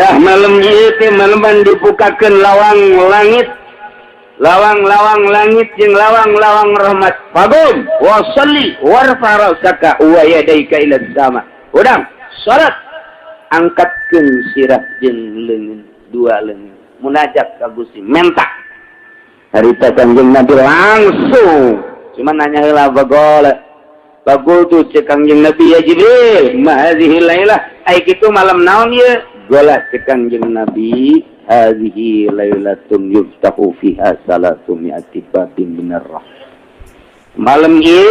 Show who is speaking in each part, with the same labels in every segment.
Speaker 1: Tah, malam ieu teh maleman dibukakeun lawang langit, lawang-lawang langit jeung lawang-lawang rahmat. Faqum wa shalli warfa ra'saka wa yadaika ila sama. Urang salat, angkatkeun sirah jeung leungeun, dua leungeun, munajat ka Gusti, menta. Harita Kanjeng Nabi langsung cuma nanya heula, bagol bagol tuh. Cek Kanjeng Nabi, "Ya Jibril, ma hadhihi lailah?" Ai kitu malam naon ieu? Gola, cek Kanjeng Nabi, "Hadhihi lailatun yuftahu fiha salatu mi'ati babin minar. Malam ieu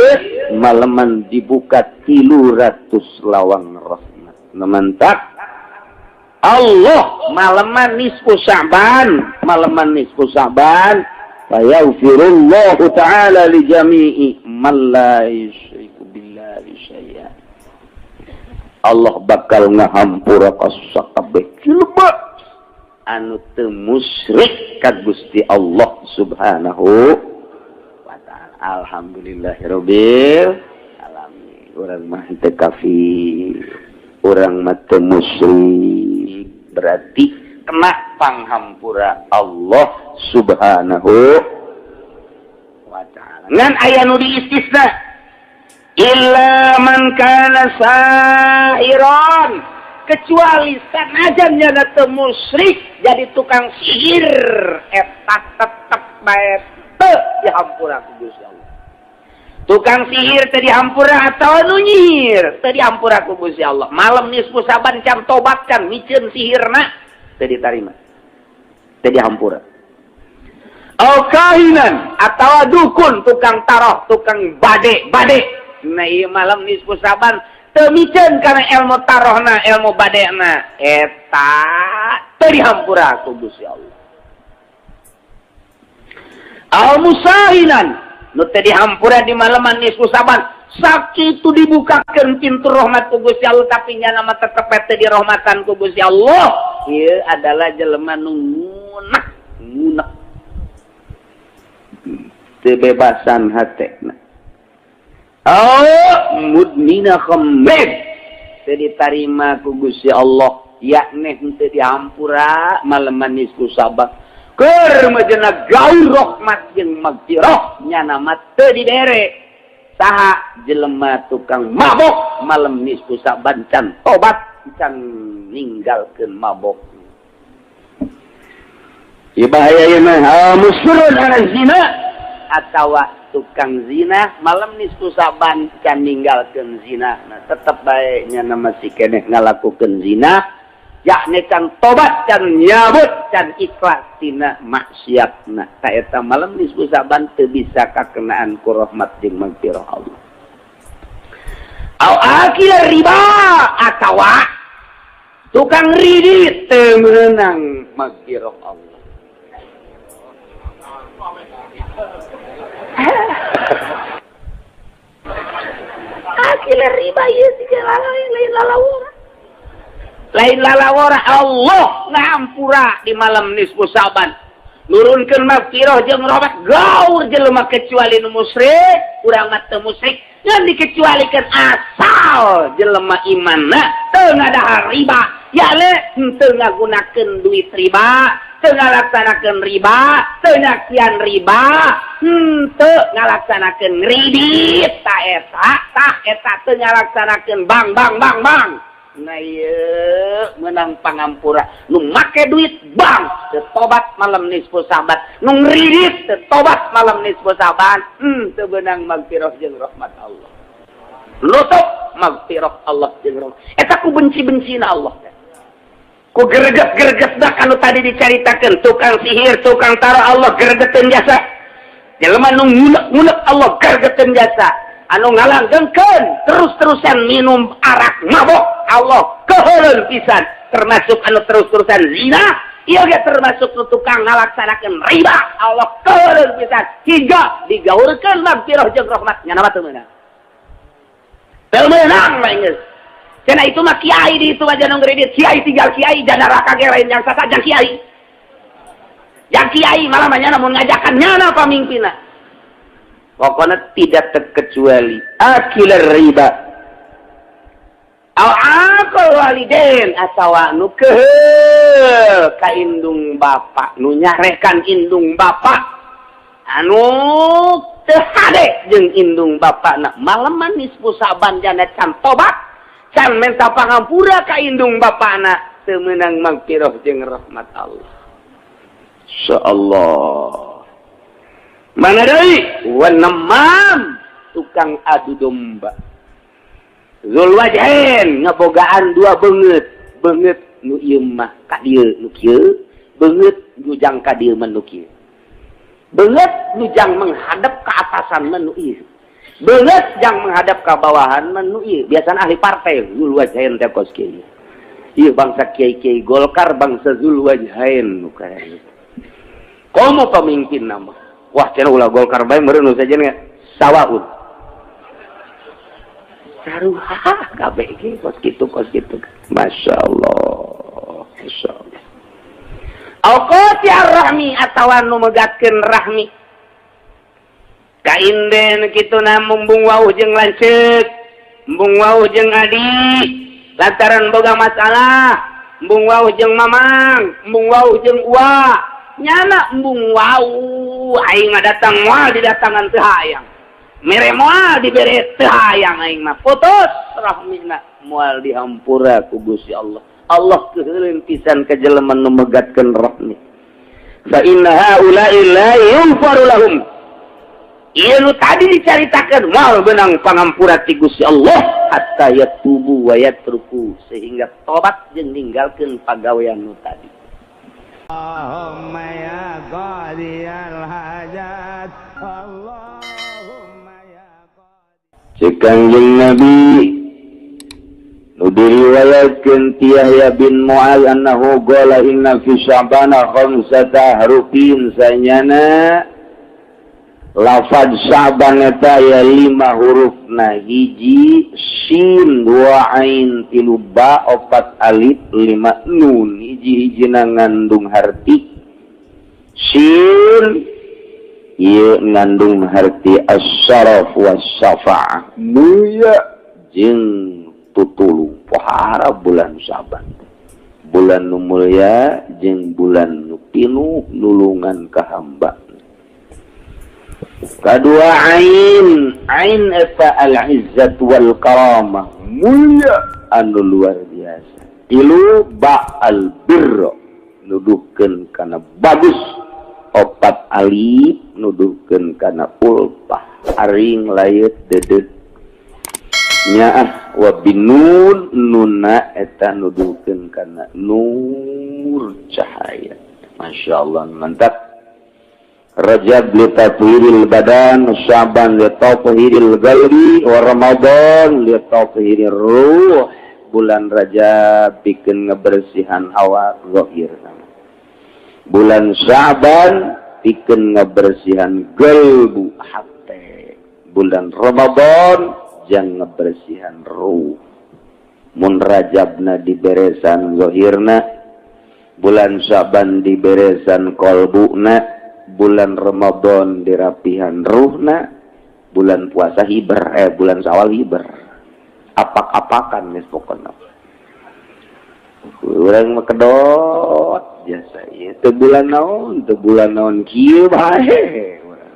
Speaker 1: malaman dibuka 300 lawang rahmat." Mantap Allah malaman nisfu Sya'ban, malaman nisfu Sya'ban, fayaghfirullahu ta'ala li jami'i man la yusyriku billahi syai'a. Allah bakal ngahampura ka sakabeh jelema anu teu musyrik ka Gusti Allah Subhanahu wa ta'ala. Alhamdulillahirabbil alamin. Urang mah teu kafir, urang mah teu musyrik, berarti kena panghampura Allah Subhanahu wa ta'ala. Ngan aya nu diistisna, illa man kana sahiron, kecuali sanajan nyana teu musyrik jadi tukang sihir, eta tetep bae teu dihampura ku Gusti Allah. Tukang sihir teu dihampura atau nu nyihir teu dihampura ku Gusti Allah. Malam nisfu Saban can tobat, can miceun sihirna, teu ditarima, teu dihampura. Au kahinan, atau dukun, tukang taroh, tukang bade bade. Nah, ieu malam nisfu Saban teu miceun kana ilmu tarohna, ilmu badena, eta teu dihampura ku Gusti Allah. Au musahinan, nu teu dihampura di malaman nisfu Saban, sakitu dibukakeun pintu rahmat ku Gusti Allah, tapi nyana mah tetep teu dirahmatan ku Gusti Allah. Ieu adalah jelema nu ngunek ngunek, teu bebasan hatena. Oh, mudmina khamrin, teu ditarima ku Gusti Allah, yakni henteu dihampura malaman nisfu Saban. Keur majena gaul rahmat jeung magfirah, nyana mah teu dibere. Saha? Jelema tukang mabok, malam nisfu Saban can tobat, can ninggalkeun mabok. Ieu bahaya ieu mah. Musirrun ala zina, atawa tukang zina, malam nisfu Saban can ninggalkeun zina. Nah, tetep bae nyana masih keneh ngalakukeun zina, yakni can tobat, can nyabut, can ikhlas tina maksiatna. Ta eta malam nisfu Saban teu bisa kakenaan ku rahmat jeung magfirah Allah. Au akil riba, atawa tukang ridit, teu meunang magfirah Allah. Akil riba ieu lain lalawora, lain lalawora. Allah ngampura di malam nisfu Saban, nurunkeun magfirah jeung rahmat gaur jelema kecuali nu musyrik. Urang mah teu musyrik, ngan dikecualikan asal jelema imanna teu ngadahar riba, ya le henteu ngagunakeun duit riba, teu ngalaksanakeun riba, teu nyakian riba, henteu ngalaksanakeun kredit. Ta eta, tah eta teu ngalaksanakeun bank bank bank bank. Nah, ieu menang pangampura. Nu make duit bank teu tobat malam nisfu Saban, nu ngridit teu tobat malam nisfu Saban, teu beunang magfirah jeung rahmat Allah. Nutup magfirah Allah jeung rahmat eta ku benci-bencina Allah, ku greget-greget dah. Kanu tadi dicaritakeun, tukang sihir, tukang taruh, Allah gregeteun jasa. Jelema nu ngunek-ngunek, Allah gregeteun jasa. Anu ngalanggengkeun terus-terusan minum arak, mabok, Allah keheuleun pisan. Termasuk anu terus-terusan zina ieu ge, termasuk nu tukang ngalaksanakeun riba, Allah keheuleun pisan hingga digaurkeun magfirah jeung rahmat. Nya mah teu meunang, teu meunang mah geus. Cenah itu mah kiai di itu aja nu ngredit kiai, tinggal kiai jana neraka ge lain yang sasa jang kiai. Jang kiai malah mah nyana mun ngajakan nyana pamimpinna. Pokoknya tidak terkecuali akil riba. Aw aqal walidain atawa nu keheul ka indung bapa, nu nyarekan indung bapa, anu teu hade jeung indung bapana, maleman nisfu Sa'ban jana can tobat, can menta pangampura ka indung bapana, teu meunang magfirah jeung rahmat Allah. Insyaallah. Mana deui? Wan namam, tukang adu domba. Zul wajhain, ngebogaan dua beungeut, beungeut nu ieu mah ka dieu nu kieu, beungeut nu jang ka dieu mah nu kieu. Beungeut nu jang menghadap ke atasan mah nu ieu. Beungeut jang menghadap ke bawahan mah nu ieu. Biasana ahli partai zul wajhain teh kos kieu. Ieu bangsa kiai-kiai Golkar, bangsa zul wajhain nu kaya. Komo pemimpin nama. Wah, cenah ulah Golkar bae meureun nu sajen sawaun. Saruha kabeh ge kos kitu kos kitu. Masya Allah. Masya Allah. Au qati'ar rahmi atawa nu megatkeun rahmi. Kainden kituna mumbung wauh jeung lanceuk, embung wauh jeung adi, lantaran boga masalah, embung wauh jeung mamang, embung wauh jeung uwa, nyana embung wauh aing mah datang moal didatangan teu hayang. Mere moal dibere teu hayang aing mah, putus rahmina, moal dihampura ku Gusti Allah. Allah keuheuleun pisan ka jelema nu megatkeun rahmi. Fa inna haula'i la yughfaru lahum. Ieu nu tadi dicaritakeun moal beunang pangampura ti Gusti Allah hatta yatubu wa yatruku, sehingga tobat jeung ninggalkeun pagawean nu tadi.
Speaker 2: Allahumma ya qadiyal hajat, Allahumma ya qadi.
Speaker 1: Cek Kangjeng Nabi nu diriwayatkeun ti Yahya bin Mu'adz annahu qala inna fi Sya'bana khamsata harufin, sanyana lafaz Sya'ban eta aya 5 hurufna, hiji sin, 2 ain, 3 ba, 4 alif, 5 nun. Hiji-hijina ngandung harti sin, ieu ngandung harti as-syaraf was-safa'ah, mulia jeung tutulung. Pohara bulan Syaban, bulan nu mulia jeung bulan nu pinuh nulungan ka hamba. Kadua ain, ain eta al-izzat wal karamah, mulia anu luar biasa. 3 ba al-birra, nuduhkeun kana bagus. 4 alif nuduhkeun kana ulfah, aring layeut deudeuh. Nyaah wa binun, nuna eta nuduhkeun kana nur cahaya. Masya Allah, mantap. Rajab li tathhiril badan, Sya'ban li tathhiril qalbi, wa Ramadan li tathhirir ruh. Bulan Rajab bikin ngebersihan awak zahir. Bulan Sya'ban bikin ngebersihan qalbu hati. Bulan Ramadan jang ngebersihan ruh. Mun Rajabna diberesan zahirna, bulan Sya'ban diberesan qalbuna, bulan Ramadan dirapihan ruhna, bulan puasa hiber, bulan Syawal hiber. Apak-apakan geus pokona. Urang mah kedot jasa ieu teu bulan naon, teu bulan naon kieu bae urang.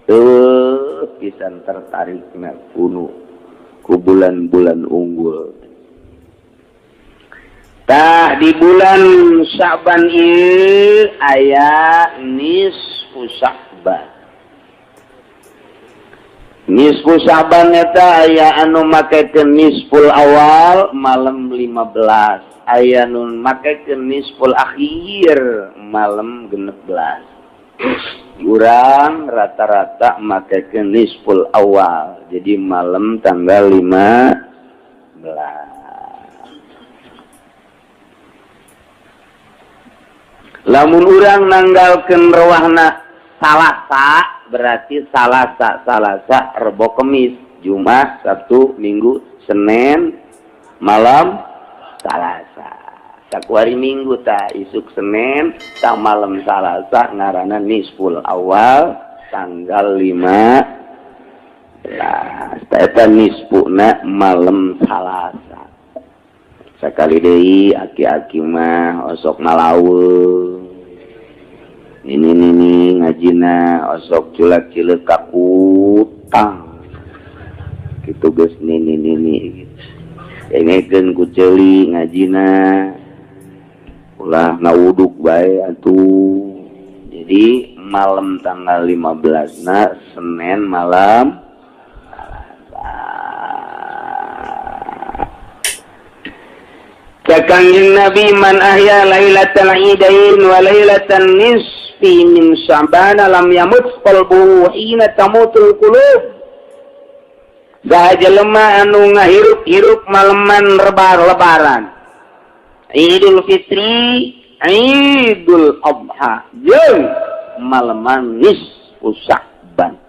Speaker 1: Teu pisan tertarikna kuno ku bulan-bulan unggul. Tah di bulan Sya'ban ieu aya nisfu Sya'ban. Nisfu Sya'ban eta aya anu makekeun nisful awal malam 15, aya nu makekeun nisful akhir malam 16. Urang rata-rata makekeun nisful awal, jadi malam tanggal 15. Lamun urang nanggalkeun rewahna Salasa, berarti Salasa, Salasa, Rebo, Kemis, Jumat, Sabtu, Minggu, Senin, malam Salasa. Sakuari Minggu ta isuk Senin, ta malam Salasa ngaranna nisful awal tanggal 15. Ta eta nisfuna malam Salasa. Sakali deui aki-aki mah osok ngalaweung. Nini-nini ngajina osok culak-cileuk ka kutang. Kitu geus nini-nini gitu. Dengekeun ku ceuli ngajina. Ulah ngawuduk bae atuh. Jadi malam tanggal 15 na Senin malam Salasa. Kanjeng Nabi man ahya lailatal idain wa lailatan nisfi min Sya'ban lam yamut qalbuhu hina tamutul qulub. Saha jelema anu ngahirup-hirup maleman lebaran Idul Fitri, Idul Adha jeung maleman nisfu Sya'ban.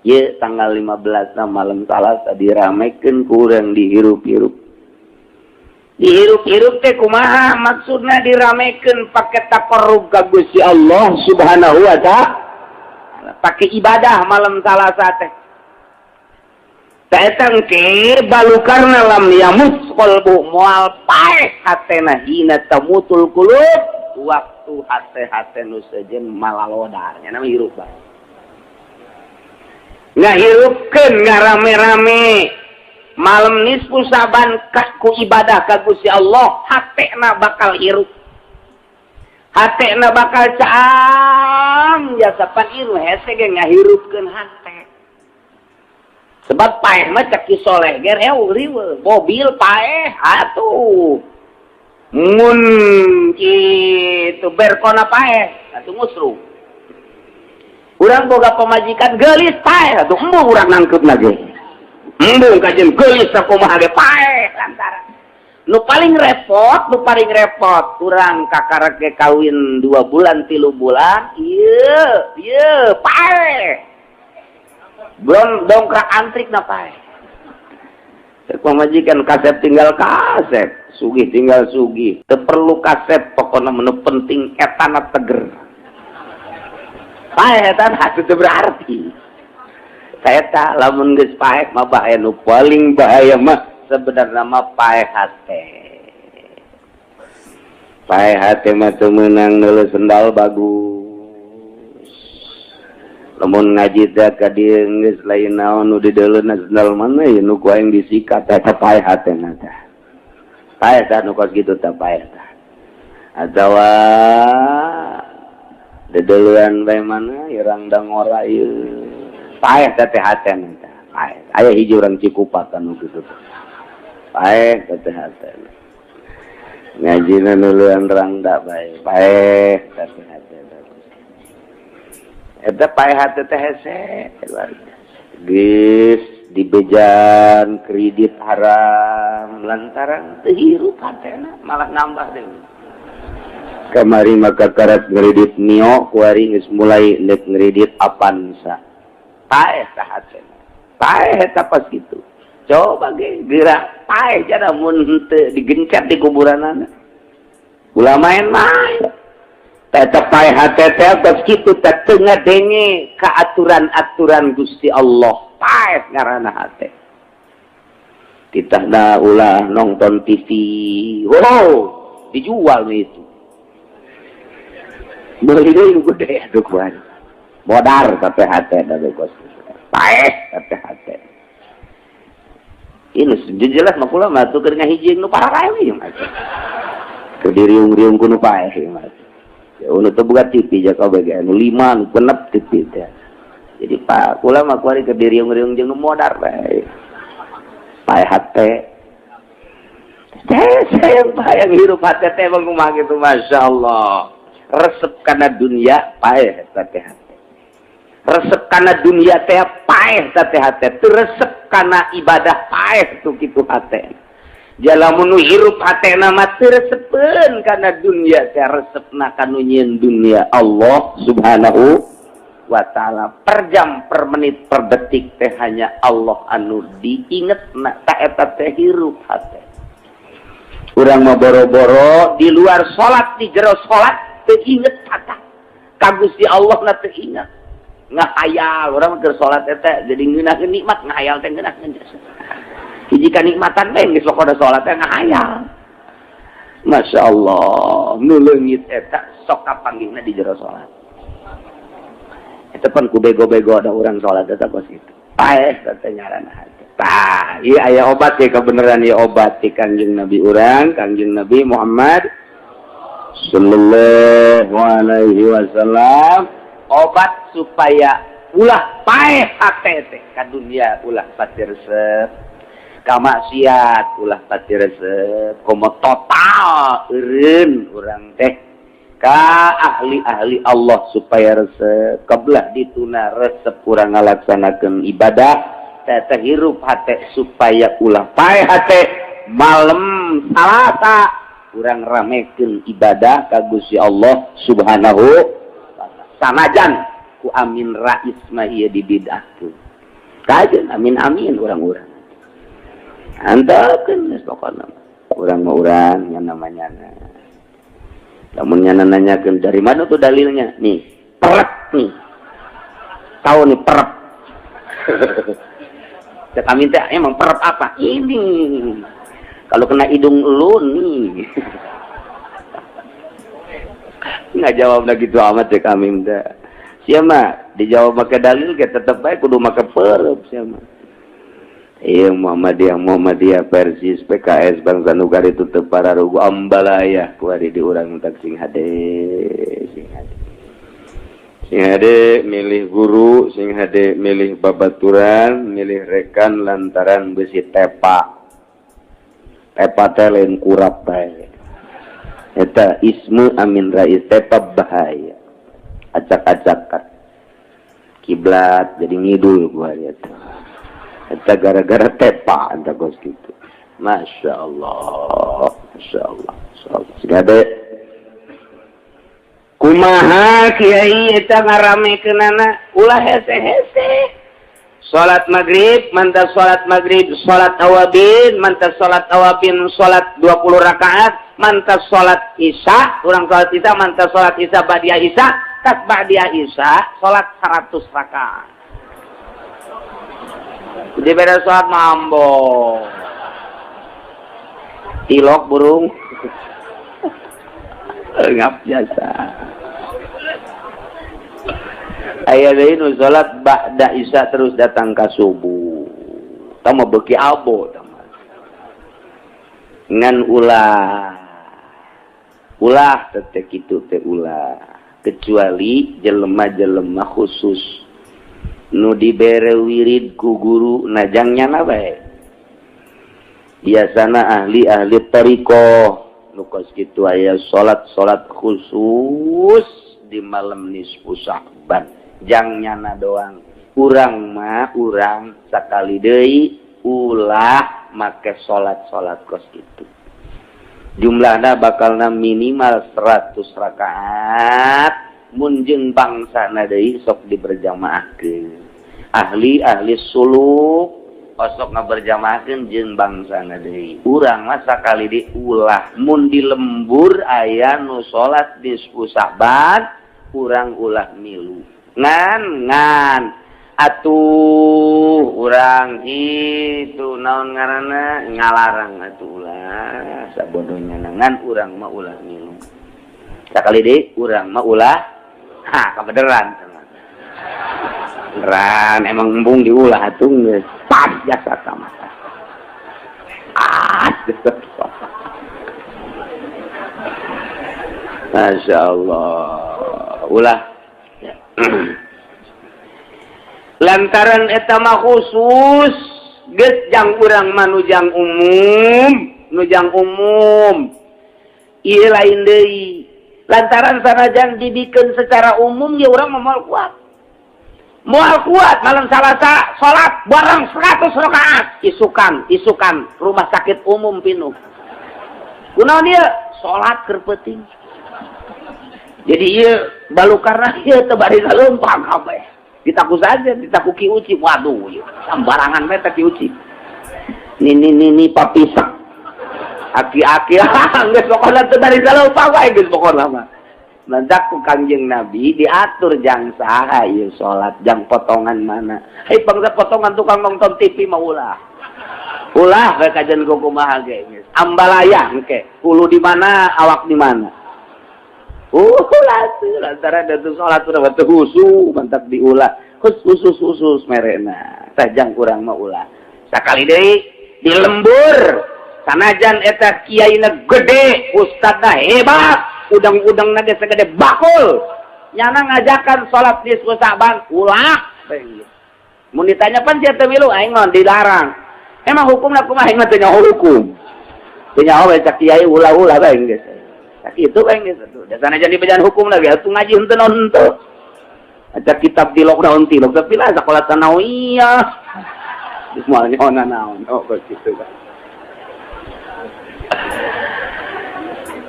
Speaker 1: Ye tanggal 15 na malam Salasa diramekeun ku urang dihirup-hirup. Dihirup-hirup teh kumaha maksudna diramekeun pake taqarrub ka Gusti Allah Subhanahu wa ta'ala, pake ibadah malam Salasa teh. Eta engke balukarna lam yamut qalbu moal paeh hatena hina tamutul qulub, waktu hate-hate nu sejen malalodar nya nama hirup bae. Ngahirupkeun ngarame-rame malam nisfu Sa'ban ku ibadah ka Gusti Allah, hatena bakal hirup, hatena bakal caang jasa pan ieu hese ge ngahirupkeun hate. Sebab paeh mah cek ki soleh ge riweuh, mobil paeh atuh mun kitu berkona paeh atuh ngusruh. Urang boga pamajikan geulis paeh atuh embung urang nangkeupna ge. Embung kajen geulis sakumaha ge paeh lantaran. Nu paling repot urang kakarek ge kawin 2 bulan 3 bulan, ieu ieu paeh. Belum dongkrak antrik na paeh. Pamajikan kasep tinggal kasep, sugih tinggal sugih. Teu perlu kasep, pokona menu penting etana teger. Paeh etana teu berarti. Eta lamun geus paeh mah bahaya, nu paling bahaya mah sebenarnya mah paeh hate. Paeh hate mah teu meunang neuleuh sendal bagus. Lamun ngaji teh ka dieu geus lain naon nu dideuleuna sendal mana ya nu ku aing disikat eta paeh hatena teh. Paeh tah nu kos kitu teh paeh tah. Atawa dedeuleuan bae mana irang dangora ieu. Paeh teh teh hatena teh. Paeh. Aya hiji urang Cikupa nu kitu teh. Paeh teh teh hatena. Ngajina nuluan rangda bae. Paeh teh teh hatena. Eta paeh hate teh hese luar biasa. Geus dibejan kredit haram lantaran teu hirup hatena malah nambah deui. Kamari maka karat ngredit Mio kuari geus mulai neuk ngredit Avanza. Paeh tah hatena. Paeh eta pas kitu. Coba ge geura paeh jada mun henteu digencet di kuburanana. Ulah main-main. Tetep paeh hate teh tos kitu teh teu ngadenge ka aturan-aturan Gusti Allah. Paeh ngaranna hate. Titahna ulah nonton TV. Wow, dijual nih itu. Beli deui nu gede atuh kuari. Modar tapi hate da kos. Paeh tapi hate. Ini jelas mah kula mah tuh keur ngahiji nu pararae we mah. Keur diriung-riung ku nu paeh mah. Ya nu teu boga TV ja kabeh ge nu 5 nu 6 TV teh. Jadi pak kula mah kuari keur diriung-riung jeung nu modar bae. Paeh hate. Teh saya bayang hirup hate teh bang kumaha kitu masyaallah. Resep kana dunia paeh teh hate. Resep kana dunia teh paeh teh hate. Teu resep kana ibadah paeh tuh kitu hate. Jalamun nu hirup hatena mah teu resepeun kana dunia teh resepna ka nu nyieun dunia Allah Subhanahu wa ta'ala. Per jam, per menit, per detik teh hanya Allah anu diingetna ta eta teh hirup hate. Urang mah boro-boro di luar salat di jero salat teu inget kata ka Gusti Allah na teu inget. Ngahayal urang mah keur salat eta jadi ngeunaheun nikmat ngahayal teh ngeunaheun. Hiji kanikmatan bae geus pokona salat teh ngahayal. Masya Allah, nu leungit eta sok kapanggihna di jero salat. Eta pan ku bego-bego ada orang salat eta kos kitu. Paeh teh nyaranna hate. Tah, ieu aya obat ya kebenaran ieu obat ti Kangjeng Nabi urang, Kangjeng Nabi Muhammad sallallahu alaihi wasallam, obat supaya ulah paeh hate teh ka dunia, ulah pati resep ka maksiat, ulah pati resep komo total eureun urang teh ka ahli-ahli Allah supaya resep kebelah dituna resep urang ngalaksanakeun ibadah teh hirup hate supaya ulah paeh hate. Malam Salasa urang ramekeun ibadah ka Gusti Allah Subhanahu sanajan ku Amin Rais mah ieu dibid'ahkeun. Kajeun amin amin urang-urang antepkeun geus, pokona urang mah urang yang namanya. Lamun nya nanyakeun dari mana tuh dalilnya, nih perek nih, tahu nih perek. Cek Amin teh, emang perep apa ini kalau kena hidung lu nih? Nggak jawab lagi gitu amat. Cek Amin teh, siapa dijawab pakai dalil kita tetep baik kudu make perep. Siapa? Iya, Muhammadiyah, Muhammadiyah, Persis, PKS, bangsa nugar itu teu pararugu ambalaya kuari di urang tak. Sing hade, sing hade, sing hade milih guru, sing hade milih babaturan, milih rekan lantaran besi tepa. Tepa teh lain kurap bae. Eta isme Amin Rais tepa bahaya, acak-acakan kiblat jadi ngidul gua eta. Eta gara-gara tepa eta kos gitu. Masya Allah, Masya Allah, Masya Allah. Sing hade. Kumaha kiai eta ngaramekeunana? Ulah hese-hese. Salat maghrib, mantap salat maghrib, salat awabin, mantap salat awabin, salat 20 rakaat, mantap salat isya, urang salat isya, mantap salat isya, ba'dia isya, tas ba'dia isya, salat 100 rakaat. Di beda salat mambo. Tilok burung. Ngap jasa. Aya deui nu salat ba'da isya terus datang ka subuh. Tah beuki abo tah. Ngan ulah. Ulah teh kitu teh ulah. Kecuali jelema-jelema khusus nu dibere wirid ku guru najangnya na bae. Biasana ahli-ahli thariqah nu kos kitu aya salat-salat khusus di malam nisfu Sya'ban. Jang nyana doang. Urang mah urang sakali deui ulah make salat-salat kos kitu. Jumlahna bakalna minimal 100 rakaat mun jeung bangsana deui sok diberjamaahkeun. Ahli-ahli suluk osok ngaberjamaahkeun jeung bangsana deui. Urang mah sakali deui ulah. Mun di lembur aya nu salat nisfu Sya'ban, urang ulah milu. Ngan ngan atuh urang itu naon ngaranna ngalarang atuh ulah sabodohnya, ngan urang mah ulah milu. Sakali deui urang mah ulah. Ha, kebenaran beneran emang embung diulah atuh geus pas jasa sama ah. Masya Allah, ulah ya. Lantaran eta mah khusus geus jang urang mah nujang umum, nujang umum ieu lain deui. Lantaran sanajan dibikeun secara umum ya urang mah moal kuat, moal kuat. Malam Salasa salat bareng 100 rakaat, isukan isukan rumah sakit umum pinuh. Kunaon ieu? Salat keur peuting. Jadi ieu balukarna ieu teu bari leumpang kabeh ditaku saja, ditaku Ki Uci. Waduh, ieu sambarangan bae teh Ki Uci nini nini papisak aki-aki geus pokona teu bari leumpang wae geus pokona mah. Mantak ku Kangjeng Nabi diatur jang saha ieu salat, jang potongan mana. Hei, bangsa potongan tukang nonton TV mah ulah. Ulah we kajian kumaha ge geus. Ambalaya engke hulu di mana awak di mana. Ulah lantaran da salat udah teu khusyuk mantak diulah khusus khusus merena tajang kurang mah ulah. Sakali deui di lembur sanajan eta kiaina gede, ustadna hebat, udang-udangna ge segede bakul, nyana ngajakan salat nisfu Sa'ban ulah. Mun ditanya, "Pan sia teu milu?" "Aing mah dilarang." "Emang hukumna kumaha?" "Aing mah teu nyaho hukum, teu nyaho we, cak kiai ulah-ulah bae geus." Itu bae geus atuh. Da sanajan dibejan hukum lagi atuh ngaji henteu naon henteu. Aja kitab tilok naon tilok, tapi lah sekolah tsanawiyah. Geus moal nyaho naon, oh kitu kan.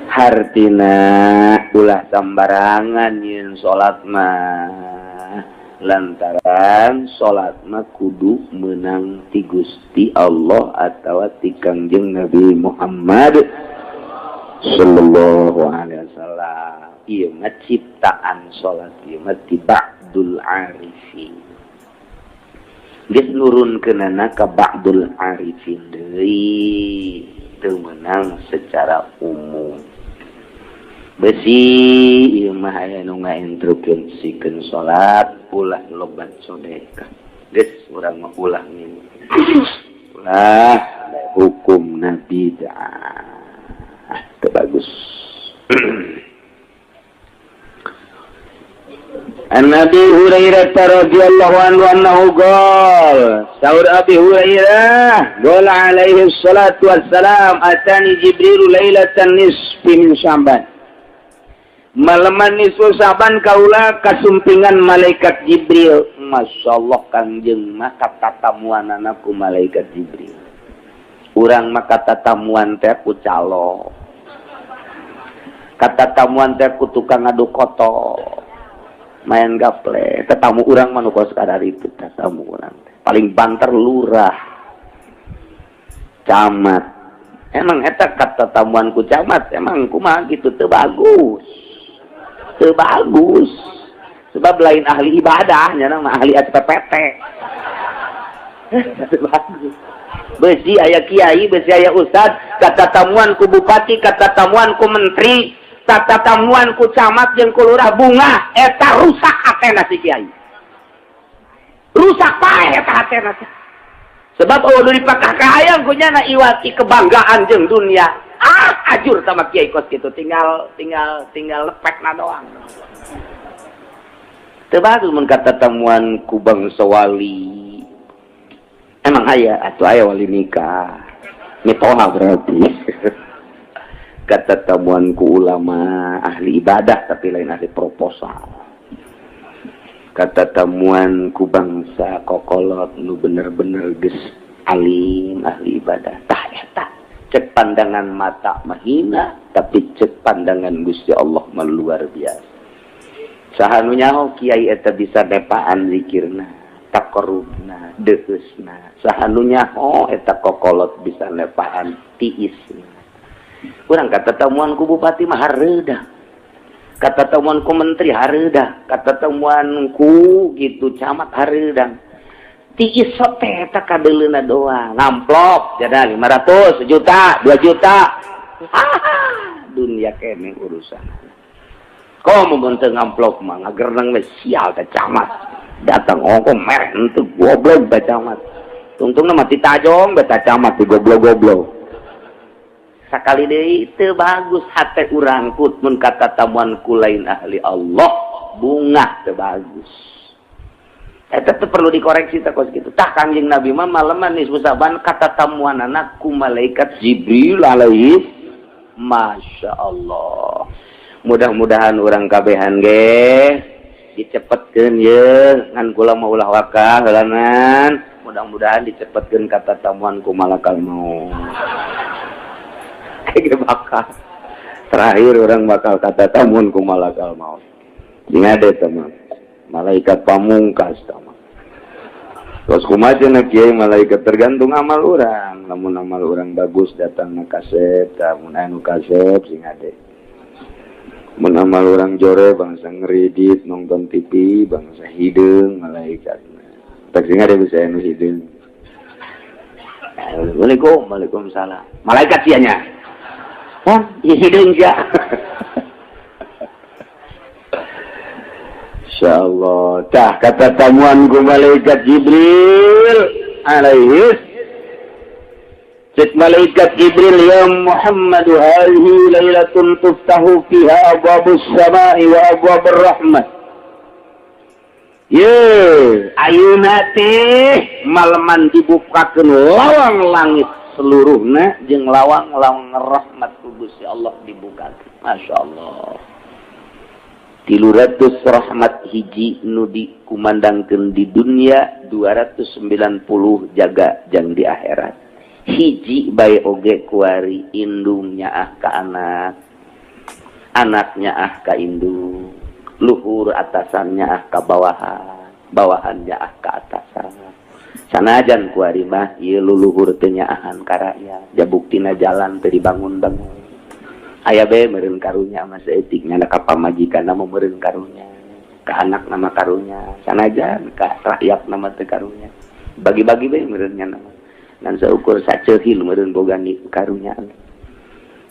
Speaker 1: Hartina ulah sambarangan yin salat mah, lantaran salat mah kudu menang ti Gusti Allah atawa ti Kangjeng Nabi Muhammad sallallahu alaihi wasallam. Ieu mah ciptaan salat ieu mah ti ba'dul arifin, geus nurunkeunana ka ba'dul arifin deui, teu meunang secara umum. Besi ieu mah aya nu ngainstruksikeun salat ulah loba sedekah, geus urang mah ulah ngilu, ulah, hukumna bid'ah, teu bagus. An Abi Hurairah radhiyallahu anhu annahu qala, saur Abi Hurairah, qala alaihi salatu wassalam, atani Jibril lailatan nisfi min Sya'ban. Malaman nisfu Sya'ban kaula kasumpingan malaikat Jibril. Masyaallah, Kangjeng mah katatamuanana ku malaikat Jibril. Urang mah katatamuan teh ku calo. Katatamuan teh ku tukang ngadu koto, main gaple. Tetamu urang mah nu kos kadar itu, tetamu urang paling banter lurah, camat. Emang eta katatamuan ku camat emang kumaha gitu? Teu bagus, teu bagus, sebab lain ahli ibadah, nya mah ahli SPPT. Teu bagus. Besi aya kiai, besi aya ustad katatamuan ku bupati, katatamuan ku menteri, tatamuan ku camat jeung ku lurah, bunga eta, rusak hatena si kiai, rusak paeh eta hatena, sebab oh dipakah kahayang ku nyana iwati kebanggaan jeung dunia. Ah, ajur sama kiai kos gitu, tinggal tinggal tinggal lepekna doang. Teu bagus mun katatamuan ku bangsa wali. Emang aya atuh, aya wali nikah mitoha, berarti katatamuan ku ulama ahli ibadah tapi lain ahli proposal, katatamuan ku bangsa kokolot nu bener-bener geus alim ahli ibadah. Tah, eta cek pandangan mata mahina, tapi cek pandangan Gusti Allah mah luar biasa. Saha nu nyaho kiai eta bisa nepaan zikirna, taqarrubna, deuheusna? Saha nu nyaho eta kokolot bisa nepaan tiisna? Kurang katatamuan ku bupati mah hareudah, katatamuan ku menteri hareudah, katatamuan ku gitu camat hareudang. Tiis teh eta kadeuleuna doang, ngamplop jada 500 juta, 2 juta. Dunia kene urusan. Komo mun teu ngamplop mah ngagerneng we, sial teh camat. Datang ongko merek henteu, goblok teh camat. Tungtungna mah tajong beta camat di goblok-goblok. Sakali deui, teu bagus hate urang kut mun katatamuan ku lain ahli Allah, bunga, teu bagus. Eta teh perlu dikoreksi teh kos kitu. Tah, Kangjeng Nabi mah maleman nisfu Sa'ban katatamuanana ku malaikat Jibril alaihi. Masya Allah. Mudah-mudahan urang kabehan ge dicepetkeun ye, ngan kula mah ulah wakah heulanan. Mudah-mudahan dicepetkeun katatamuan ku malakal maut. Kayak bakal terakhir urang bakal katatamuan ku malakal maut. Sing ada teman malaikat pamungkas teman. Terus kumaha cenah, Kiai, malaikat? Tergantung amal urang. Lamun amal urang bagus, datang kasep, lamun anu kasep sing ade. Mun amal urang jore, bangsa ngeridit nonton TV, bangsa hideung malaikat. Tak sing ade bisa anu hideung. Assalamualaikum, waalaikumsalam. Malaikat sia nya. Hah, hideung sia. Insyaallah. Tah kata tamuan ku malaikat Jibril alaihi. Cek malaikat Jibril, ya Muhammad, hadhihi lailatun tuftahu fiha abwabus samai wa abwabur rahmah. Ye, ayeuna teh maleman dibukakeun lawang langit seluruhna jeung lawang-lawang rahmat ku Gusti Allah dibukakeun. Masyaallah. 300 rahmat hiji nu dikumandangkeun di dunia, 290 jaga jang di akhirat. Hiji bae oge kuari indung nyaah ka anak, anaknya ah ka indung, luhur atasannya ah ka bawahan, bawahannya ah ka atasan. Sanajan kuari mah ieu luluhur teu nyaahan ka rakyat, ja buktina jalan teu dibangun-bangun. Aya bae meureun karunya mah saeutik nya ka pamajikanna mah meureun karunya, ka anak nama karunya, sanajan ka rakyat nama teu karunya. Bagi-bagi bae meureun nya nama. Ngan saukur saceuhil meureun boga karunya.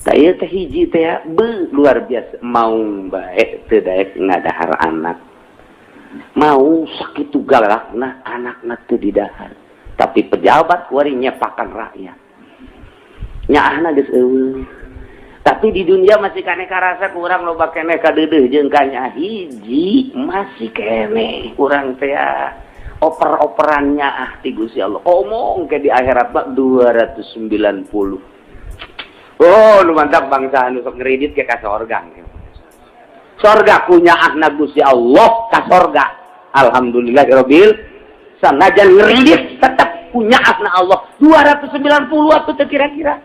Speaker 1: Tah ieu teh hiji teh be luar biasa maung bae teu daek ngadahar anak. Mau sakitu galakna anakna teu didahar. Tapi pejabat kuari nyepakan rakyat. Nyaahna geus eueuh. Tapi di dunia masih keneh karasa kurang loba keneh kadeudeuh jeung ka hiji masih keneh urang teh oper-operannya ah ti Gusti Allah. Omong ke di akhirat mah 290. Oh, nu mantap bangsa anu sok ngeridit ke ka sorga. Sorga kunyaahna Gusti Allah ka sorga. Alhamdulillahirabbil sanajan ngeridit tetep kunyaahna Allah 290 atuh teu kira-kira.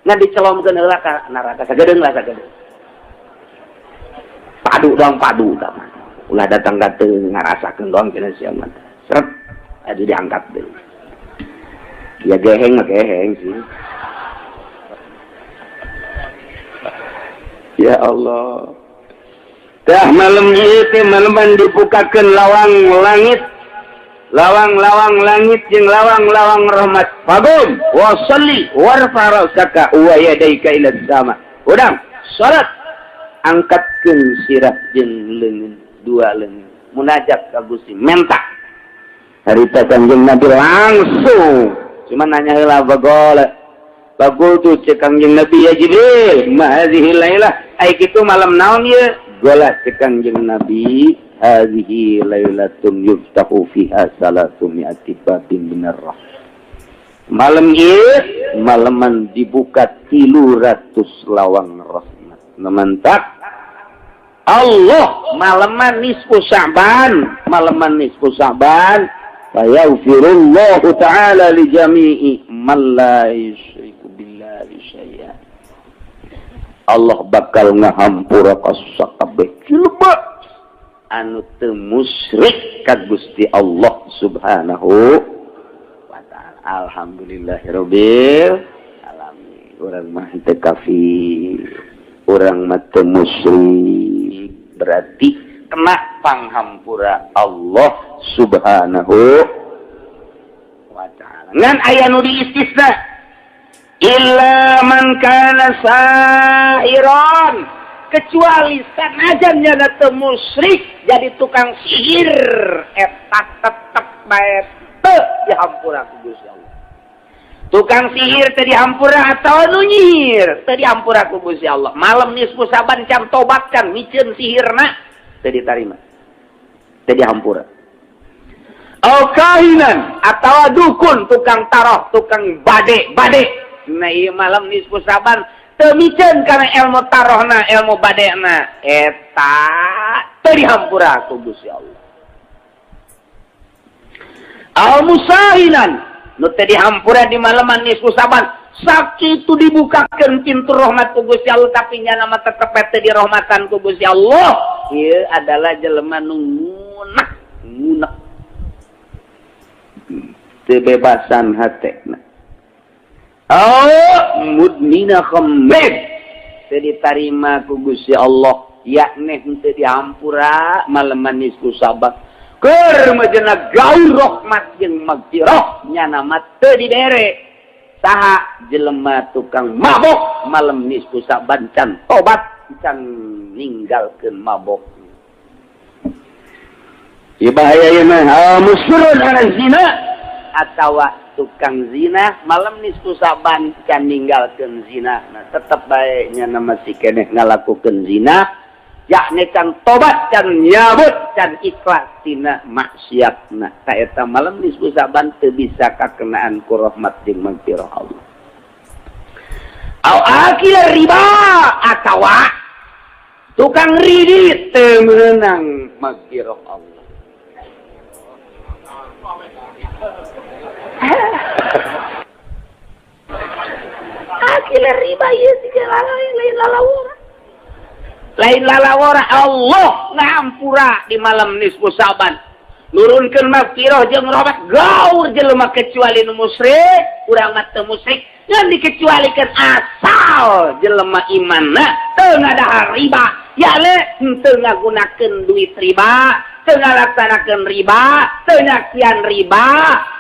Speaker 1: Ngan dicelomkeun heula ka neraka sagedeung lah sagedeung. Padu doang padu tah mah. Ulah datang ka teu ngarasakeun doang cenah sia mah. Seret aduh diangkat deui. Ya geheng mah geheng sih. Ya Allah. Tah malam ieu teh maleman dibukakeun lawang langit. Lawang-lawang langit jeung lawang-lawang rahmat. Fagum wa shalli warfa ra'saka wa yadayka ila sama. Udang salat angkatkeun sirah jeung leungeun, dua leungeun. Munajat ka Gusti menta. Harita Kangjeng Nabi langsung cuma nanya heula bagol. Bagol tu cek Kangjeng Nabi, ya Jibril, ma hadhihi lailah? Ai kitu malam naon ieu? Gola cek Kangjeng Nabi, hadhihi lailatun yuftahu fiha salatu mi'ati babin minar rahmah. Malam ieu malaman dibuka 300 lawang rahmat. Mantap. Allah malaman nisfu Sya'ban, malaman nisfu Sya'ban fayaghfirullahu ta'ala li jami'i man la yusyriku billahi syai'a. Allah bakal ngahampura ka sakabeh jelema anu teu musyrik ka Gusti Allah Subhanahu wa ta'ala. Alhamdulillahirabbil alamin. Urang mah teu kafir, urang mah teu musyrik, berarti kena panghampura Allah Subhanahu wa ta'ala. Ngan aya nu diistisna illa man kana sahiran, kecuali sanajan nya teu musyrik jadi tukang sihir eta tetep bae teu dihampura ku Gusti Allah. Tukang sihir teu dihampura atawa nu nyihir teu dihampura ku Gusti Allah. Malam nisfu Syaban can tobat can miceun sihirna teu ditarima, teu dihampura. Au kahinan atawa dukun, tukang taroh, tukang bade-bade. Nah ieu malam nisfu Syaban teu miceun kana ilmu tarohna, ilmu badena, eta teu dihampura ku Gusti Allah. Al musahinan nu teu dihampura di malaman nisfu Syaban, sakitu dibukakeun pintu rahmat ku Gusti Allah tapi nya mah tetep teu dirahmatan ku Gusti Allah. Ieu adalah jelema nu ngunek, ngunek teu bebasan hatena. Oh, mudmina khamr teu ditarima ku Gusti Allah, yakni teu dihampura malaman nisfu Syaban. Keur majena gaul rahmat jeung magfirah nyana mah teu dibere. Saha jelema tukang mabok malam nisfu Sa'ban can tobat, can ninggalkeun mabok? Ieu bahaya ieu mah. Musirrun ala zina atawa tukang zina malam nisfu Sa'ban can ninggalkeun zina. Nah, tetep bae nya masih keneh ngalakukeun zina, yakni can tobat, can nyabut, can ikhlas tina maksiatna. Ta eta malam nisfu Sa'ban teu bisa kakenaan ku rahmat jeung magfirah Allah. Au akil riba atawa tukang ridit teu meunang magfirah Allah. Akil riba ieu lain lalawora. Lain lalawora, Allah ngampura di malam nisfu Sa'ban. Nurunkeun magfirah jeung rahmat gaur jelema kecuali nu musyrik, urang mah teu musyrik, ngan dikecualikeun asal jelema imanna teu ngadahar riba, yale teu ngagunakeun duit riba, teu ngalaksanakeun riba, teu nyaksian riba,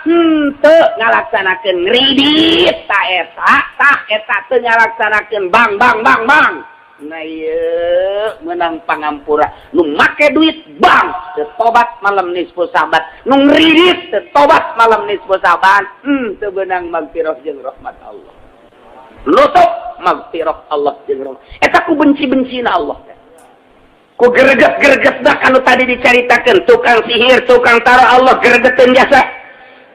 Speaker 1: henteu ngalaksanakeun kredit, ta eta, tah eta teu ngalaksanakeun bank bank bank bank. Nah ieu meunang pangampura. Nu make duit bank teu tobat malam nisfu Sa'ban, nu ngridit teu tobat malam nisfu Sa'ban, teu beunang magfirah jeung rahmat Allah. Nutup magfirah Allah jeung rahmat. Eta ku benci-bencina Allah. Ku greget-gregetna kanu tadi dicaritakeun, tukang sihir, tukang taro Allah gregeteun jasa.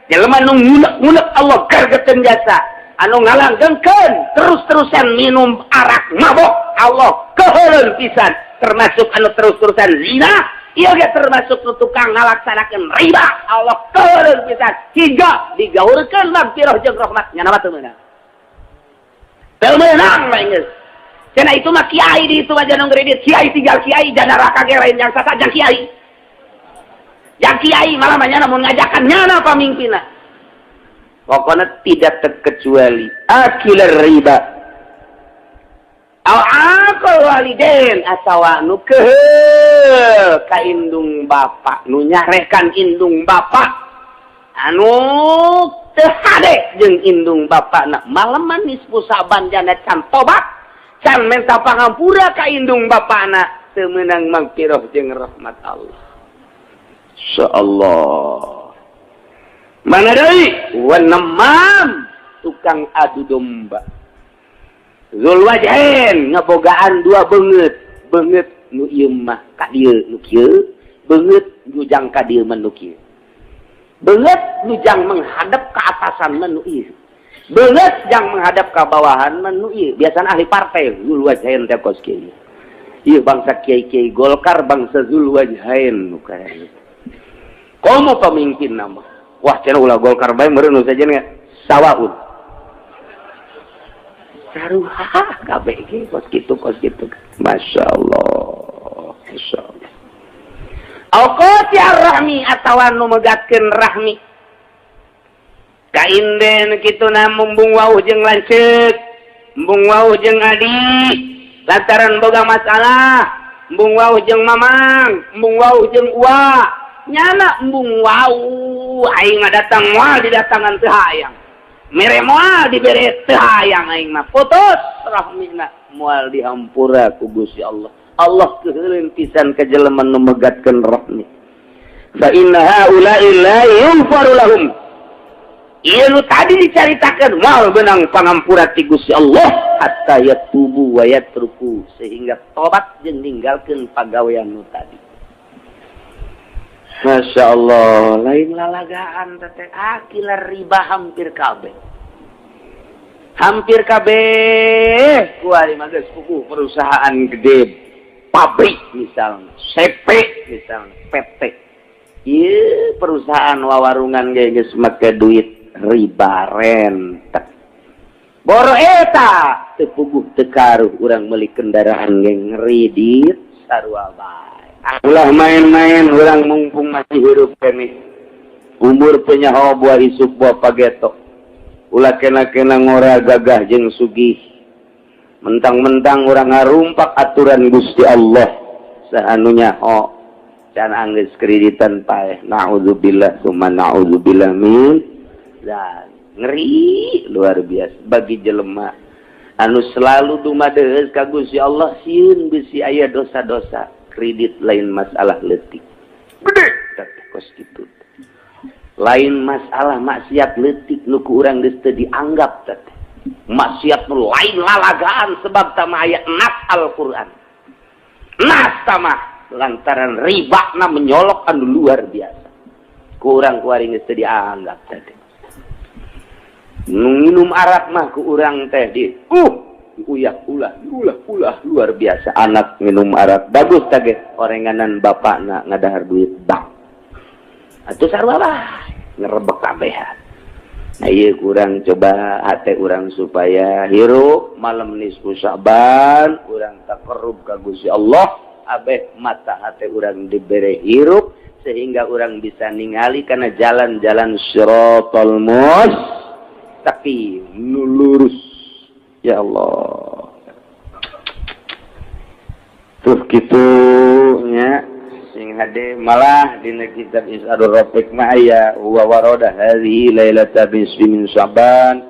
Speaker 1: Jelema nu ngunek-ngunek Allah gregeteun jasa. Anu ngalanggengkeun terus-terusan minum arak mabok Allah keheuleun pisan, termasuk anu terus-terusan zina ieu ge termasuk nu tukang ngalaksanakeun riba Allah keheuleun pisan hingga digaurkeun magfirah jeung rahmat. Nya mah teu meunang, teu meunang mah geus. Cenah itu mah kiai di itu aja nu ngredit kiai tinggal kiai jana neraka ge lain jang sasa jang kiai, jang kiai malah mah nyana mun ngajakan nyana pamimpinna. Pokoknya tidak terkecuali akilar riba aw akal waliden atawa nu keheul ka indung bapak, nu nyarekan indung bapak, anu teu hade jeung indung bapakna malaman nisfu Sa'ban jana can tobat, can menta pangampura ka indung bapakna, teu meunang magfirah jeung rahmat Allah. Insyaallah. Mana deui? Wanemam tukang adu domba. Zul wajhain ngabogaan dua beungeut, beungeut nu ieu mah ka dieu nu kieu, beungeut nu jang ka dieu mah nu kieu. Beungeut nu jang menghadap ke atasan mah nu ieu. Beungeut jang menghadap ka bawahan mah nu ieu. Biasana ahli partai zul wajhain teh kos kieu. Ieu bangsa kiai-kiai Golkar bangsa zul wajhain nu kaya. Komo pemimpin nama. Wah, cenah ulah Golkar bae meureun nu sajen sawaun. Saruha kabeh ge kos kitu kos kitu. Masyaallah, masyaallah. Auqati ar-rahmi atawa nu megatkeun rahmi. Kainden kitu na mumbung wauh jeung lanceuk, embung wauh jeung adi, lantaran boga masalah, embung wauh jeung mamang, embung wauh jeung uwa. Nyana embung wau aing datang moal didatangan teu hayang, mere moal dibere teu hayang aing mah putus rahmina moal dihampura ku Gusti Allah. Allah keuheuleun pisan ka jelema nu megatkeun rahmi. Fa inna haula'i la yughfaru lahum. Ieu nu tadi dicaritakeun moal beunang pangampura ti Gusti Allah hatta yatubu wa yatruku, sehingga tobat jeung ninggalkeun pagawean nu tadi. Masya Allah, lain lalagaan teteh akilar riba hampir kabeh. Hampir kabeh kuari mah geus puguh perusahaan gede, pabrik misalnya, CP misalnya, PT. Ieu perusahaan wawarungan ge geus make duit riba rentek. Boro eta teu puguh teu karuh urang meuli kendaraan ge ngredit sarua bae. Ulah main-main urang mumpung masih hirup keneh. Umur penyaho buah isuk buah pageto. Ulah kena-kena ngora gagah jeung sugih. Mentang-mentang urang ngarumpak aturan Gusti Allah. Saha nu nyaho can anggeus kreditan paeh. Na'udzubillah summa na'udzubillah min dzalik. Ngeri luar biasa bagi jelema anu selalu dumadeus ka Gusti Allah sieun bisi aya dosa-dosa kredit lain masalah leutik gede teh kos kitu lain masalah maksiat leutik nu ku urang geus teu dianggap teh maksiat nu lain lalagaan sebab tama aya nas Al-Qur'an nas tama lantaran ribana menyolok anu luar biasa ku urang kuari geus teu dianggap teh minum arak mah ku urang teh di uyak ulah ulah ulah luar biasa anak minum arak bagus tage orenganan bapakna ngadahar duit bank atuh sarua bae ngerebek kabehan. Nah ieu kurang coba hate urang supaya hirup malam nisfu Sya'ban urang taqarrub ka Gusti Allah abeh mata hate urang dibere hirup sehingga urang bisa ningali kana jalan-jalan siratal mustaqim nu lurus. Ya Allah tuh kitu nya sing hade malah dina kitab Is'adur Rafiq mah aya wa warada hadhihi lailata nisfi min Sya'ban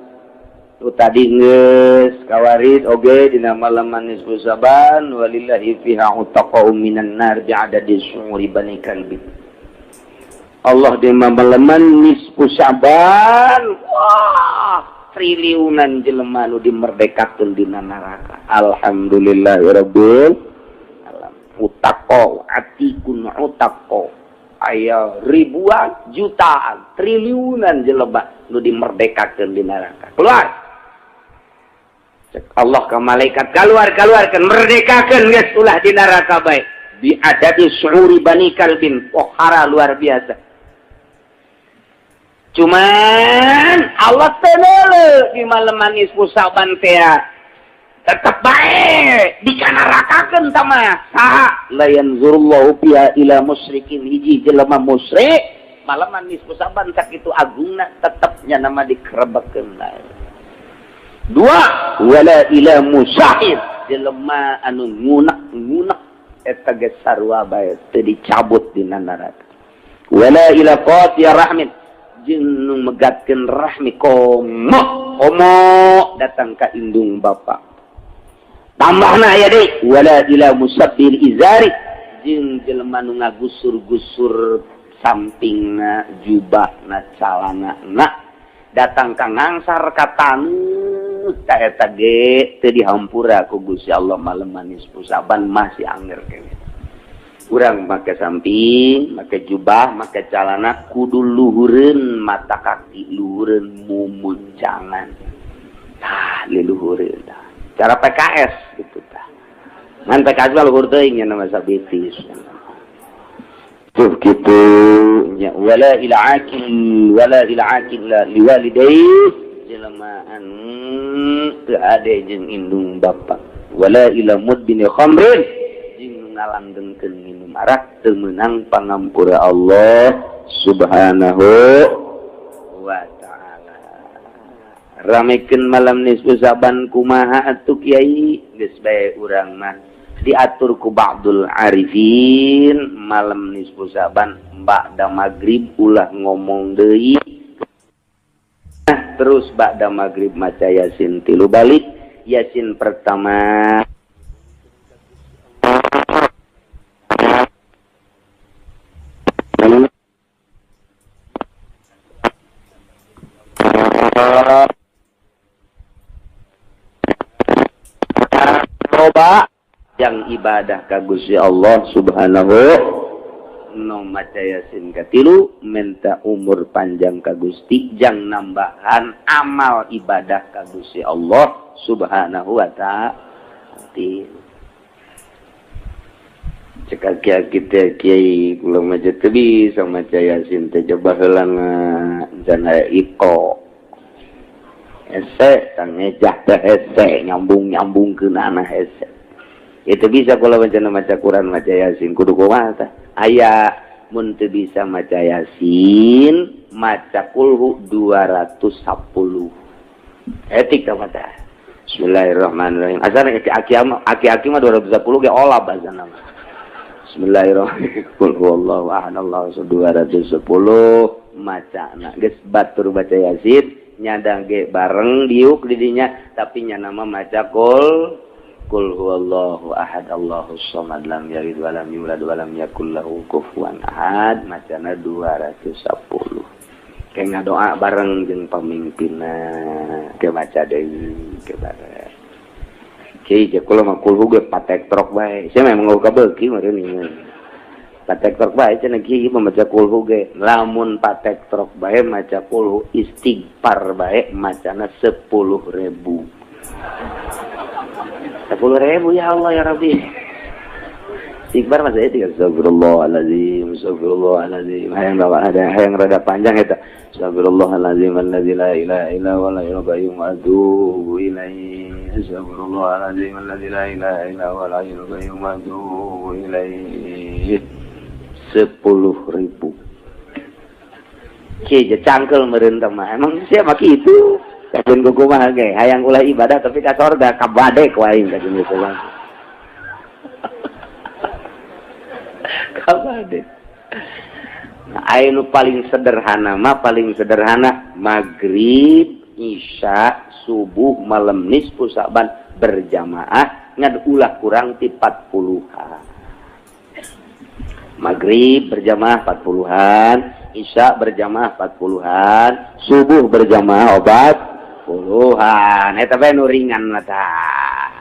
Speaker 1: tu tadi geus kawarid oge dina malam nisfu Sya'ban walillahi fiha utaqa'u minan nar bi'adadi syu'uri bani kalbi. Allah di malaman nisfu Sya'ban wah triliunan jelema nu dimerdekakeun dina neraka. Alhamdulillahirabbil alamin. Utaqo atikun utaqo aya ribuan jutaan triliunan jelema nu dimerdekakeun di neraka. Keluar. Cek Allah ka malaikat keluar-keluarkeun merdekakeun geus ulah di neraka bae. Bi adadi syu'uri bani kalbin pohara luar biasa. Cuman Allah teu neuleuh di malam nisfu Sya'ban teh tetep bae dikanarakakeun tah mah saha la yanzurullahu fiha ila musyrikin hiji jelema musyrik malam nisfu Sya'ban sakitu agungna tetep nya nama dikerebekeun bae. Dua wala ila musahir jelema anu ngunek-ngunek eta geus sarua bae teu dicabut dina neraka. Wala ila qati rahmin jeung nu megatkeun rahmi komo komo datang ka indung bapa. Tambahna aya deui wala ila musabbil izari jeung jelema nu ngagusur-gusur sampingna jubahna calanana datang ka ngangsar ka taneuh ta eta ge teu dihampura ku Gusti Allah malam nisfu Sya'ban masih anger keneh. Urang make samping, make jubah, make calana kudu luhureun mata kaki, luhureun mumuncangan. Tah, liluhureun tah. Cara PKS gitu tah. Ngan PKS mah luhur teuing nya nama sabitis. Tuh kitu nya wala ila akil wala ila akil liwalidayhi jelema anu teu ade jeung indung bapa. Wala ila mudbini khamrin ngalanggengkeun minum arak teu meunang pangampura Allah Subhanahu wa ta'ala. Ramekeun malam nisfu Sya'ban kumaha atuh kiai geus bae urang mah diatur ku ba'dul arifin malam nisfu Sya'ban ba'da magrib ulah ngomong deui. Nah, terus ba'da magrib maca Yasin 3 balik. Yasin pertama yang ibadah ka Gusti Allah Subhanahu no maca Yasin katilu minta umur panjang ka Gusti jang nambahan amal ibadah ka Gusti Allah Subhanahu wa ta'ala. Cek kiai kiai kula mah teu bisa maca Yasin teh coba heula can aya iko hese tangejah teh hese nyambung-nyambungkeun anah hese. Itu bisa kalau macam maca Quran maca Yasin kudu kumaha tah aya mun teu bisa maca Yasin maca kulhu 210 etik tah mata. Bismillahirrahmanirrahim asana aki-aki mah 210 ge olab asana mah. Bismillahirrahmanirrahim qul huwallahu ahad Allahu 210 macana geus batur baca Yasin Nyadang ge bareng diuk di dinya, tapi nya nama maca kul kul huwallahu ahad Allahus samad lam yalid walam yulad walam yakul lahu kufuwan ahad, macana 210. Kayak ngadoa bareng jeung pamimpinna, ke maca deui ke bareng. Kiai je kula mah kulhu ge patek trok bae. Sia memang eueuh kabeuki meureun ieu. Patek trok bae cenah kiai mah maca kulhu ge. Lamun patek trok bae maca kulhu, istighfar bae macana 10.000. 10.000 ya Allah ya Rabbi. Istighfar mah saya tiga astagfirullahalazim, astagfirullahalazim. Hayang bawa ada hayang rada panjang eta. Astagfirullahalazim allazi la ilaha illa huwa al-hayyul qayyum wa atubu ilaihi. Astagfirullahalazim allazi la ilaha illa huwa al-hayyul qayyum wa atubu ilaihi. 10.000. Kieu cangkel meureun teh mah. Emang sia mah kitu. Kajeun kumaha ge hayang ulah ibadah tapi ka sorga kabadek wae kajeun kumaha. Kabadek. Nah, aya nu paling sederhana mah paling sederhana maghrib, isya, subuh, malam nisfu Sa'ban berjamaah ngan ulah kurang ti 40-an. Maghrib berjamaah 40-an, isya berjamaah 40-an, subuh berjamaah obat puluhan. Eta bae nu ringan mah tah.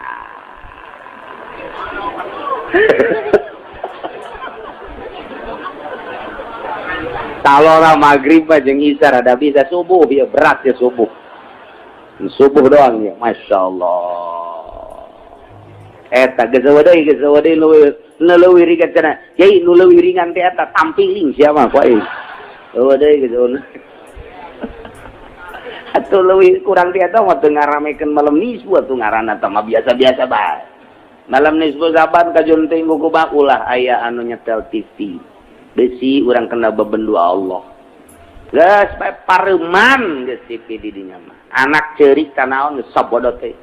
Speaker 1: Talora maghrib mah jeung isya rada bisa, subuh ya berat ya subuh. Subuh doang ya, Masya Allah. Eta geus deui nu leuwih ringan cenah. Yai nu leuwih ringan teh eta tampiling sia mah ku aing. Eueuh deui geus. Atuh leuwih kurang ti eta mah teu ngaramekeun malam nisfu atuh ngaranna teh mah biasa-biasa bae. Malam nisfu Sa'ban kajun teh kumaha ulah aya anu nyetel TV. Besi urang kena bebendu Allah. Geus bae pareman geus TV di dinya mah. Anak ceurik tanaon geus sabodo teh.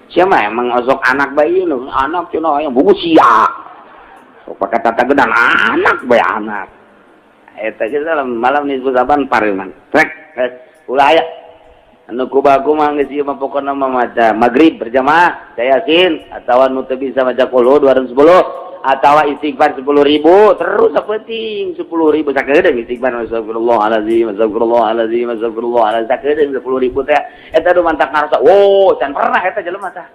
Speaker 1: Sia mah emang osok anak bae ieu anak cenah hayang buku sia. Sok pake tata gedang anak bae anak. Eta geus malam nisfu Sa'ban pareman. Rek ulah aya anu kubaku mah geus ieu mah pokona mah maca maghrib berjamaah yasin atawa nu teu bisa maca qul 210 atawa istighfar 10.000 terus sapenting 10.000 sakedeung istighfar astagfirullahalazim astagfirullahalazim astagfirullahalazim sakedeung 10.000 teh eta nu mantak ngarasa wo can pernah eta jelema tah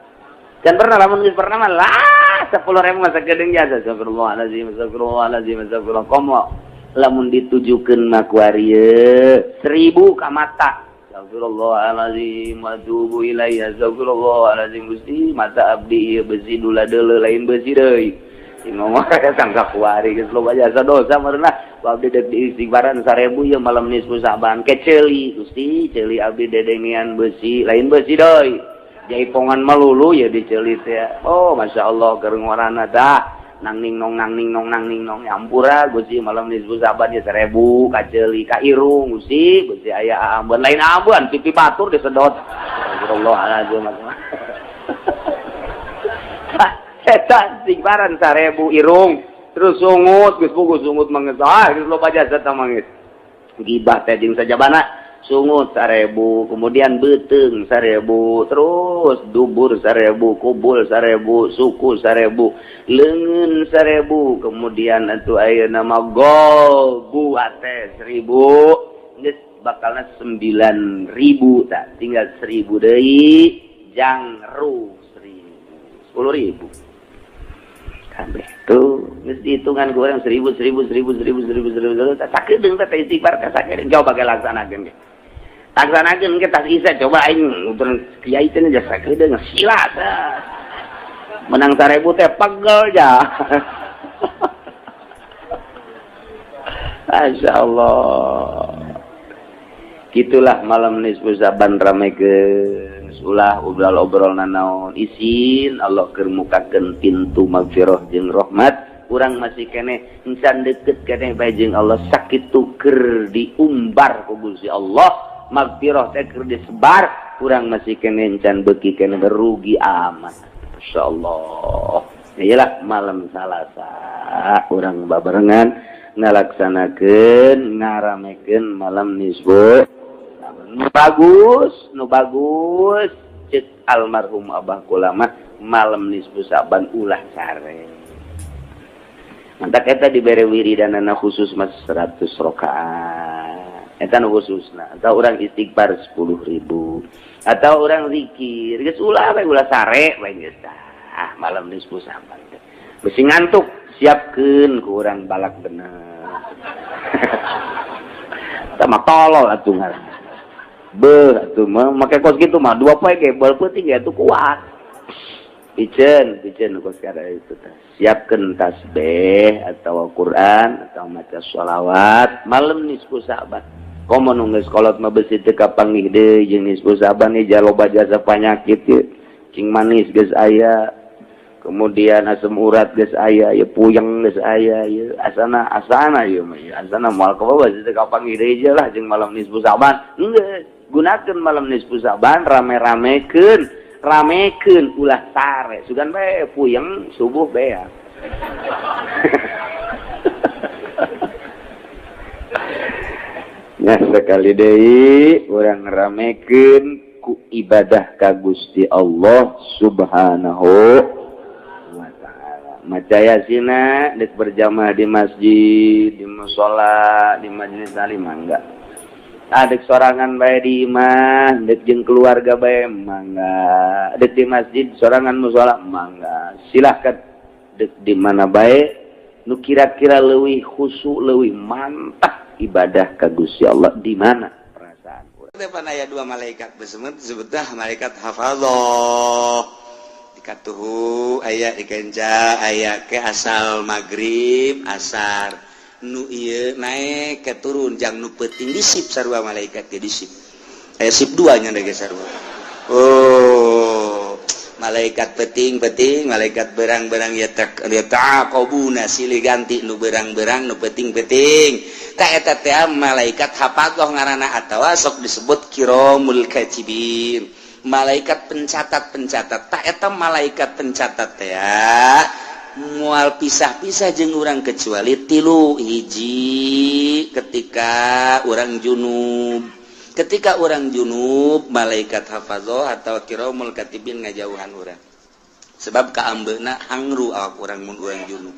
Speaker 1: can pernah lamun geus pernah mah lah 10.000 mah sakedeung jasa astagfirullahalazim astagfirullahalazim astagfirullah komo lamun ditujukeun mah ku arieu 1.000 ka mata astagfirullahalazim wa atubu ilaihi astagfirullahalazim Gusti mata abdi ieu besi dula deuleu lain besi deui ngomong sangka kuari geus loba jasa dosa meureunah ku abdi deuk diistighfaran 1000 ieu malam nisfu Sa'ban ke ceuli Gusti ceuli abdi dedengean besi lain besi deui jaipongan melulu ya diceuli teh oh masyaallah keur ngorana tah nang ning nong nang ning nong nang ning nong ampura Gusti malam nisfu Sa'ban ieu 1000 ka ceuli ka irung Gusti Gusti aya ambeun lain ambeun pipi batur disedot astagfirullahalazim eta istighfaran 1000 irung terus sungut geus puguh sungut mah geus ah geus loba jasa tah mah geus gibah teh jeung sajabana sungut 1000 kemudian beuteung 1000 terus dubur 1000 kubul 1000 suku 1000 leungeun 1000 kemudian atuh ayeuna mah golbu ate 1000 geus bakalna 9000 tah tinggal 1000 deui jangru 10.000 kabeh tuh geus dihitungan ku urang 1000 1000 1000 1000 1000 1000 tah sakedeung teh istighfar teh sakedeung coba ge laksanakeun ge laksanakeun ge tas isa coba aing nutur kiai teh jasa sakedeung sila tah menang 1000 teh pegel ja. Masyaallah gitulah malam nisfu Sa'ban ramekeun ulah obrol-obrol nanaon isin Allah keur mukakeun pintu magfirah jeung rahmat urang masih keneh encan deket keneh bae jeung Allah sakitu keur diumbar ku Gusti Allah magfirah teh keur disebar urang masih keneh encan beuki keneh rugi amat insyaallah iyalah malam Salasa urang babarengan ngalaksanakeun ngaramekeun malam nisfu. Nu bagus, nu bagus cek almarhum Abah kula mah malam nisfu Sa'ban ulah sare. Mantak eta dibere wiridanana khusus mas 100 rakaat. Eta nu khususna atau orang istighfar 10.000 atau orang zikir geus ulah we ulah sare we geus tah malam nisfu Sa'ban. Besi ngantuk siapkeun ku urang balak bener. Sama tolol atuh ngaran. Beuh atuh mah make kos kitu mah dua poe ge bal peuting ge atuh kuat. Piceun, piceun kos kada itu tah. Siapkeun tasbih atau Quran atau maca sholawat malam nisfu Sa'ban. Komo nu geus kolot mah besi teu kapanggih deui jeung nisfu Sa'ban ieu loba jasa panyakit ieu. Cing manis geus aya. Kemudian asam urat geus aya, ieu puyeng geus aya, ieu asana asana ieu mah ieu asana moal kabawa teu kapanggih deui lah jeung malam nisfu Sa'ban. Geus gunakeun malam nisfu Sa'ban rame-ramekeun, ramekeun ulah sare. Sugan bae puyeng subuh beak. Nya sekali deui urang ramekeun ku ibadah ka Gusti Allah Subhanahu wa ta'ala. Maca yasina dek berjamaah di masjid, di mushola, di majelis taklim mangga. Dek sorangan bae di imah, dek jeung keluarga bae mangga. Dek di masjid sorangan mushola mangga. Silahkan dek di mana bae nu kira-kira leuwih khusyuk, leuwih mantap ibadah ka Gusti Allah di mana perasaan urang.
Speaker 3: Depan aya dua malaikat besemet disebutna malaikat hafadzah. Dikatuhu aya dikenca aya ke asal maghrib asar nu ieu naek ke turun jang nu peuting disip sarua malaikat ge disip. Aya sip dua nya ge sarua. Oh, malaikat peting-peting, malaikat berang-berang ya taqabuna silih ganti nu berang-berang nu peting-peting. Ta eta teh malaikat hafadzah ngaranna atawa sok disebut kiramul katibin. Malaikat pencatat-pencatat. Ta eta malaikat pencatat teh moal pisah-pisah jeung urang kecuali tilu hiji ketika urang junub. Ketika orang junub malaikat hafadzah atau kiramul katibin ngajauhan urang. Sebab kaambeuna hangru awak urang mun urang junub.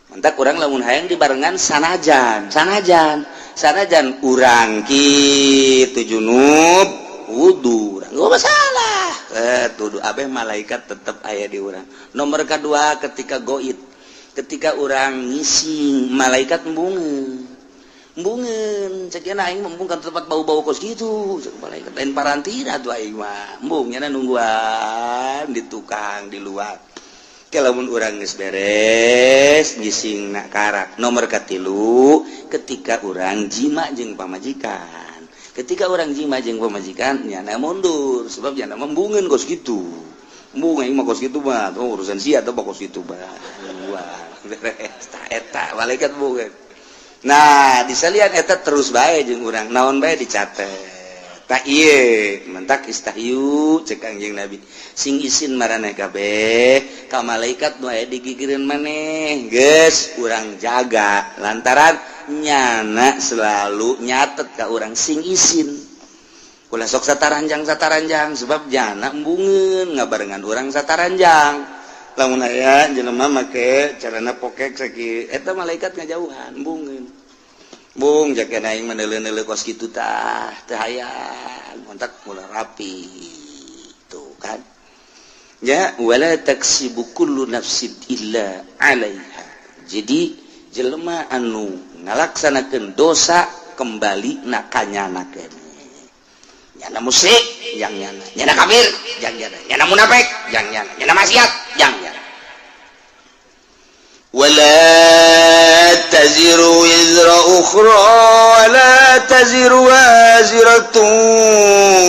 Speaker 3: Mantak urang lamun hayang dibarengan sanajan, sanajan, sanajan urang kitu junub wudu urang enggak masalah. Tuduh abeh malaikat tetep aya di urang. Nomor kedua ketika goib, ketika urang ngising malaikat embungeun. Embungeun cekian aing embung kan tempat bau-bau kos gitu cek malaikat lain parantina tuh aing mah embung nya nungguan di tukang di luar. Ke lamun urang geus beres ngising nak karak. Nomor katilu ketika urang jima jeung pamajikan. Ketika urang jima jeung pamajikan nyana mundur sebab nyana embungeun kos gitu. Embung aing mah kos gitu mah urusan sia atau kos gitu mah. Beres ta eta malaikat embungeun. Nah, disalian eta terus bae jeung urang naon bae dicatet. Tak ieu, mentak istahyu cek Kangjeng Nabi. Sing isin maraneh kabeh ka malaikat nu aya digigireun maneh. Geus urang jaga lantaran nyana selalu nyatet ka urang sing isin. Ulah sok sataranjang-sataranjang sebab jana embungeun ngabarengan urang sataranjang. Lamun aya jelema make carana pokek sakieu eta malaikat ngajauhan embungeun. Bung jaga aing meneuleuh-neuleuh kos kitu tah teu hayang kontak mula rapi tuh kan. Ya wala taksibu kullu nafsin illa 'alaiha. Jadi jelema anu ngalaksanakeun dosa kembali na kanyana keneh. Nyana musyrik jang nyana, nyana kafir jang nyana, nyana munafik jang nyana, nyana maksiat jang nyana.
Speaker 2: Wala taziru wizra ukhra wala taziru waziratun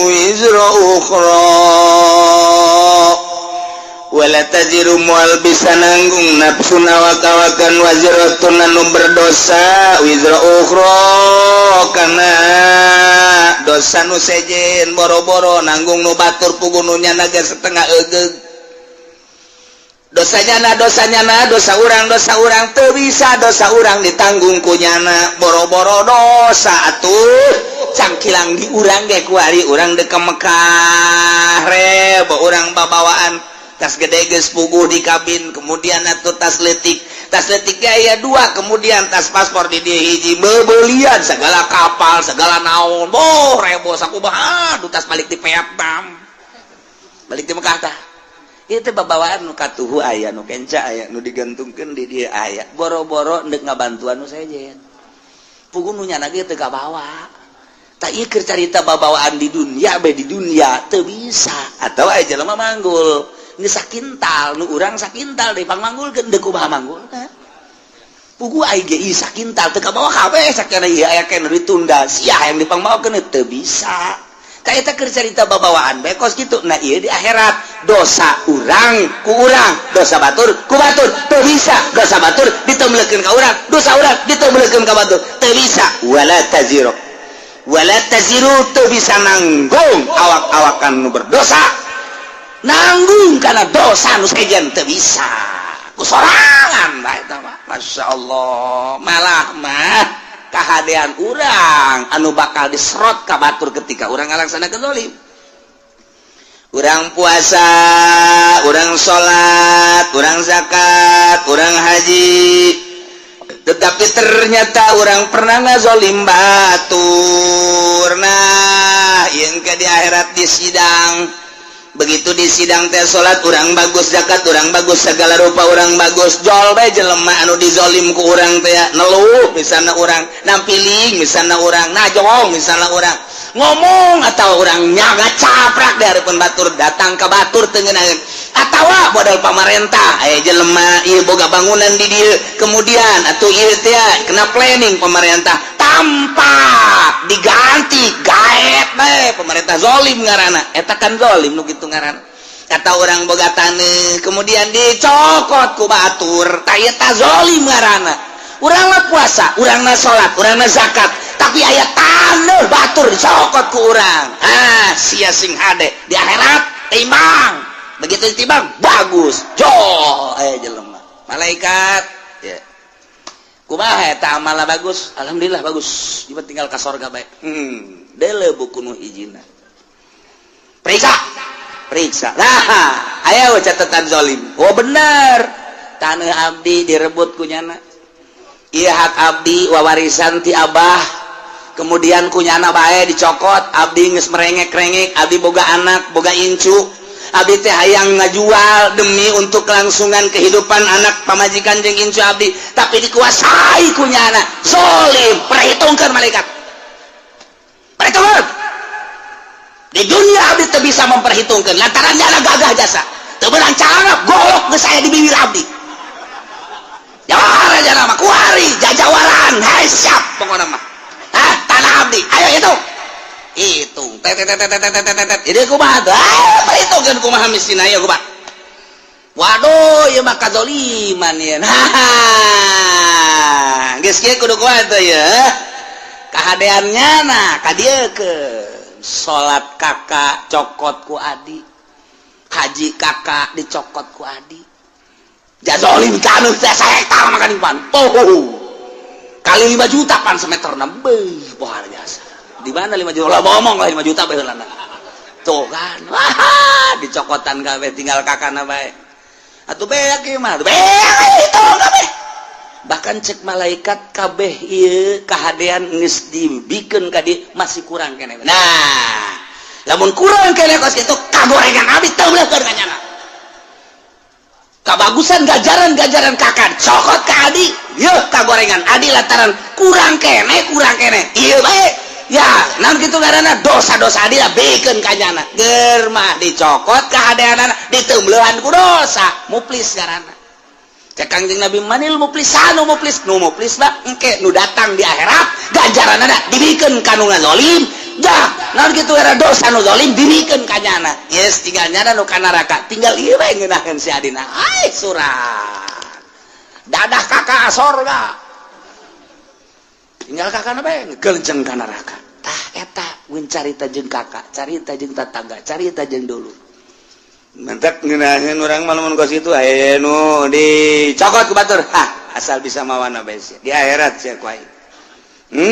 Speaker 2: wizra ukhra. Wala taziru mual bisa nanggung nafsu awak-awakan waziratun anu berdosa wizra ukhra kana dosa nu sejen boro-boro nanggung nu batur puguh nu nyana ge setengah egeug. Dosa nyana dosa urang teu bisa dosa urang ditanggung ku nyana boro-boro dosa atuh Cangkilang di urang ge kuari urang dek ke Mekah, rebo urang babawaan tas gede geus puguh di kabin, kemudian atuh tas letik, tas letik aya dua, kemudian tas paspor di dieu hiji, bebelian segala kapal, segala naon, boh rebo sakumaha. Aduh, tas balik di Vietnam, balik di Mekah. Tah, itu babawaan nu katuhu aya, nu kenca aya, nu digantungkeun di dieu aya, boro-boro ndek ngabantuan nu sejen, puguh nu nyana ge teu kabawa. Tak, ieu keur carita babawaan di dunia bae. Di dunia teu bisa atau aya jelema manggul geus sakintal, nu urang sakintal deui pangmanggulkeun, deuk kumaha manggulna? Puguh ai ge ieu sakintal teu kabawa kabeh, sakana ieu aya keneh ditunda, sia yang dipangmaokeun teu bisa. Ka eta keur carita babawaan bae kos kitu. Nah, ieu di akhirat dosa urang ku urang, dosa batur ku batur, teu bisa dosa batur ditemblekeun ka urang, dosa urang ditemblekeun ka batur, teu bisa. Wala taziru, wala taziru, teu bisa nanggung awak-awakan nu berdosa, nanggung karena dosa nu sejen teu bisa ku sorangan bae eta mah. Masya Allah, malah mah kahadean urang anu bakal diserot ka batur ketika urang ngalaksanakeun zalim. Urang puasa, urang salat, urang zakat, urang haji, tetapi ternyata urang pernah ngazolim batur. Nah, yang ke di akhirat di sidang, begitu di sidang teh salat urang bagus, zakat urang bagus, segala rupa urang bagus, jol bae jelema anu dizolim ku urang teh neluh, misalnya urang nampiling, misalnya urang najong, misalnya urang ngomong atau urang nyaga caprak di hadapan batur, datang ke batur teu ngeunaheun, atawa modal pamarentah aya jelema ieu boga bangunan di dieu, kemudian atuh ieu teh kena planning pemerintah tanpa diganti, gaet bae pemerintah, zolim ngaranna eta kan, zolim nu kitu ngaranna. Kata orang boga taneuh kemudian dicokot ku batur, tah eta zolim ngaranna. Urang mah puasa, urang mah salat, urang mah zakat, tapi aya taneuh batur dicokot ku urang. Ah, sia sing hade di akhirat timbang, begitu ditimbang bagus, jol aya jelema malaikat ya, kumaha eta amalna? Bagus, alhamdulillah bagus, ieu tinggal ka sorga bae. Dele buku nu hijina, periksa, periksa. Nah, aya catatan zolim. Oh, bener, tanah abdi direbut ku nyana. Iya, hak abdi wawarisan ti abah, kemudian ku nyana bae dicokot. Abdi geus merengek-rengek, abdi boga anak, boga incu, abdi teh hayang ngajual demi untuk kelangsungan kehidupan anak, pamajikan jeung incu abdi, tapi dikuasai ku nyana, zolim. Perhitungkan malaikat, perhitungkan. Di dunia abdi teu bisa memperhitungkan lantaran nyana gagah jasa, teu beunang carap golok geus aya di bibir abdi. Jawara jana mah kuari jajawaran. Hai, siap pokokna mah. Hah, tanah abdi ayo hitung, hitung, tet tet tet tet tet tet tet. Jadi kumaha tuh? Ah, perhitungkeun kumaha mistina ya, kumaha? Waduh, ieu mah kazoliman ieu. Nah, geus kieu kudu kumaha tuh ya kahadeannya? Nah, ka dieu ke salat kakak cokot ku adi, haji kakak dicokot ku adi, jazolim taneuh teh sahektar makan pan. Oh, kali 5 juta pan semeter beuh, luar biasa. Di mana 5 juta lah, ngomong lah 5 juta bae heulana. Tuh kan, wah, dicokotan kabeh, tinggal kakana bae. Atuh beak ieu mah, beak itu kabeh. Bahkan cek malaikat, kabeh ieu kahadean geus dibikeun ka dieu, masih kurang keneh. Nah, lamun kurang keneh kos kitu, kagorengan abdi teu meulekeun ka nyana. Kabagusan gajaran-gajaran kakak cokot ka adi, yeuh kagorengan adi lantaran kurang keneh, kurang keneh ieu bae ya. Naon kitu ngaranna? Dosa-dosa adi lah bikeun ka nyana, ger mah dicokot kahadeanana, diteumleuhan ku dosa. Muflis ngaranna. Cek Kangjeng Nabi, manil muflisanu? Muflis, nu muflis mah engke nu datang di akhirat, ganjaranana dibikeun ka nu ngazolim. Dah, naon kitu era dosa nu zalim dibikeun ka nyana. Yes, tinggal nyana nu ka neraka, tinggal ieu bae ngeunaheun si adina. Ai surat dadah kakak sorga, tinggal kakak bae ngegelenceng ka neraka. Tah, eta mun carita jeung kakak, carita jeung tetangga, carita jeung dulu. Mentek ngeunaheun urang mah lamun kos kitu, aya nu dicokot ku batur. Hah, asal bisa mawana bae sia. Di akhirat sia ku aing.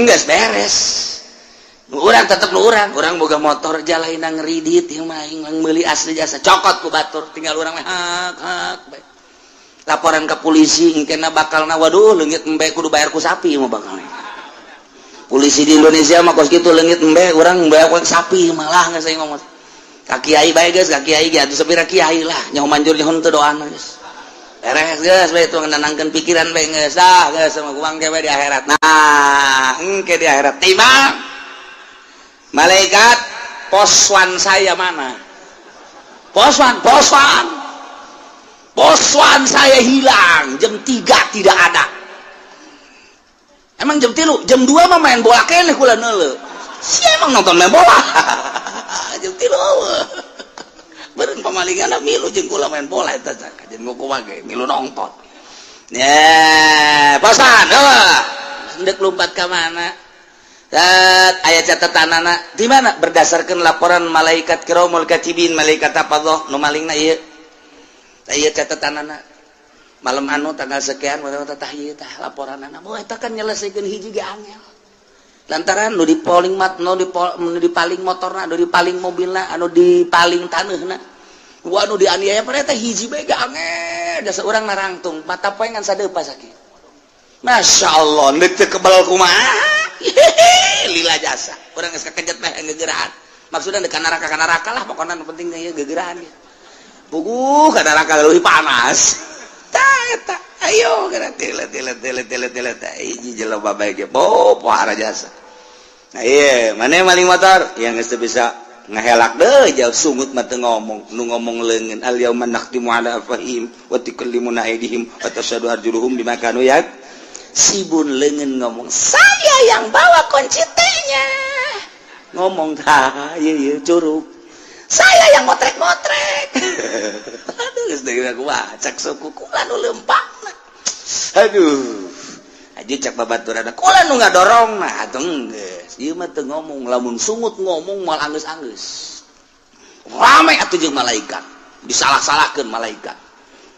Speaker 2: Geus beres.
Speaker 3: Nu urang tetep nu urang, urang boga motor jalain ngeridit ieu mah aing meuli asli jasa cokot ku batur tinggal urang mah hak hak bae. Laporan ke polisi engkena bakalna waduh leungit embe kudu bayar ku sapi mah bakalna. Polisi di Indonesia mah kos kitu leungit embe urang bayar ku sapi malah geus aing ngomong. Ka kiai bae geus, ka kiai ge atuh sapira kiai lah nyaho manjur nyaho teu doana geus. Beres geus bae tuh nenangkeun pikiran bae geus dah geus sama kuang ge di akhirat. Nah, engke di akhirat timbang malaikat poswan saya mana? Poswan, poswan. Poswan saya hilang jam 3 tidak ada. Emang jam 3, jam 2 mah main bola keneh kula neuleu. Si emang nonton main bola. Jam 3 beureun pamalingan milu jeung kula main bola eta jeung kumaha ge milu nonton. Ya, poswan, heuh. Ndek lompat ka mana? Dat aya catatanana di mana berdasarkan laporan malaikat kiramul katibin malaikat hafadzah nu malingna ieu. Ieu catatanana malam anu tanggal sekian tah ieu tah laporanana. Oh eta kan nyelesaikeun hiji ge angel. Lantaran nu dipaling mat nu dipaling motorna, nu dipaling mobilna, anu dipaling taneuhna. Wah nu dianiaya pada eta hiji bae ge angel. Jasa urang narangtung mata poe ngan sadeupa sakieu. Masya Allah, ndek teu kebal kumaha. Lila jasa. Urang geus kakejet meh gegeraan. Maksudna deuk ka neraka lah pokona nu penting ieu gegeraan ieu. Puguh ka neraka leuwih panas. Tah eta, ayo geura tile tile tile tile tile tah hiji jelema bae ge bo pohara jasa. Nah ieu, mana maling motor yang geus teu bisa ngahelak deui jauh sungut mah teu ngomong, nu ngomong leungeun al yauma nakhtimu ala afwahihim wa tukallimuna aydihim wa tashhadu arjuluhum bima kanu yak. Sibun leungeun ngomong, saya yang bawa kunci T-nya. Ngomong tah ieu ieu curug. Saya yang motrek-motrek. Aduh geus deui kumaha cak suku kula nu leumpangna. Aduh. Aja cak babaturanna kula nu ngadorongna atuh geus. Ieu mah teu ngomong lamun sungut ngomong moal anggeus-anggeus. Rame atuh jeung malaikat. Disalah-salahkeun malaikat.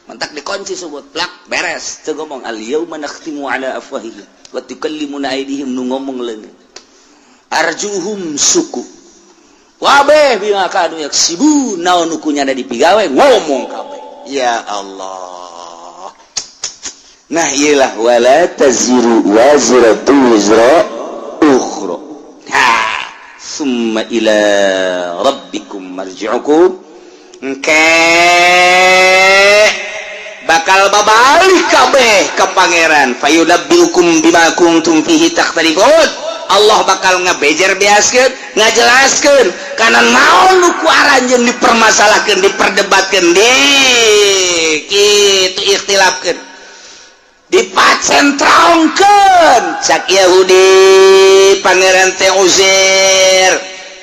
Speaker 3: Mentak dikunci sungut plak beres teu ngomong al yauma nakhtimu ala afwahihim wa tukallimuna aydihim nu ngomong leungeun. Arjuhum suku. Wabeh bima kanu yaksibun naon nu kunyana dipigawe ngomong kabeh. Ya Allah. Nah iyalah wala taziru waziratu wizra ukhra. Ha, summa ila rabbikum marji'ukum. Engke bakal babalik kabeh ka pangeran fayunabbiukum bima kuntum fihi takhtalifun. Allah bakal ngebejer beaskeun, ngajelaskeun kana naon nu ku aranjeun dipermasalahkeun, diperdebatkeun, di kitu ikhtilafkeun, dipacentrongkeun. Cak Yahudi pangeran teh Uzair,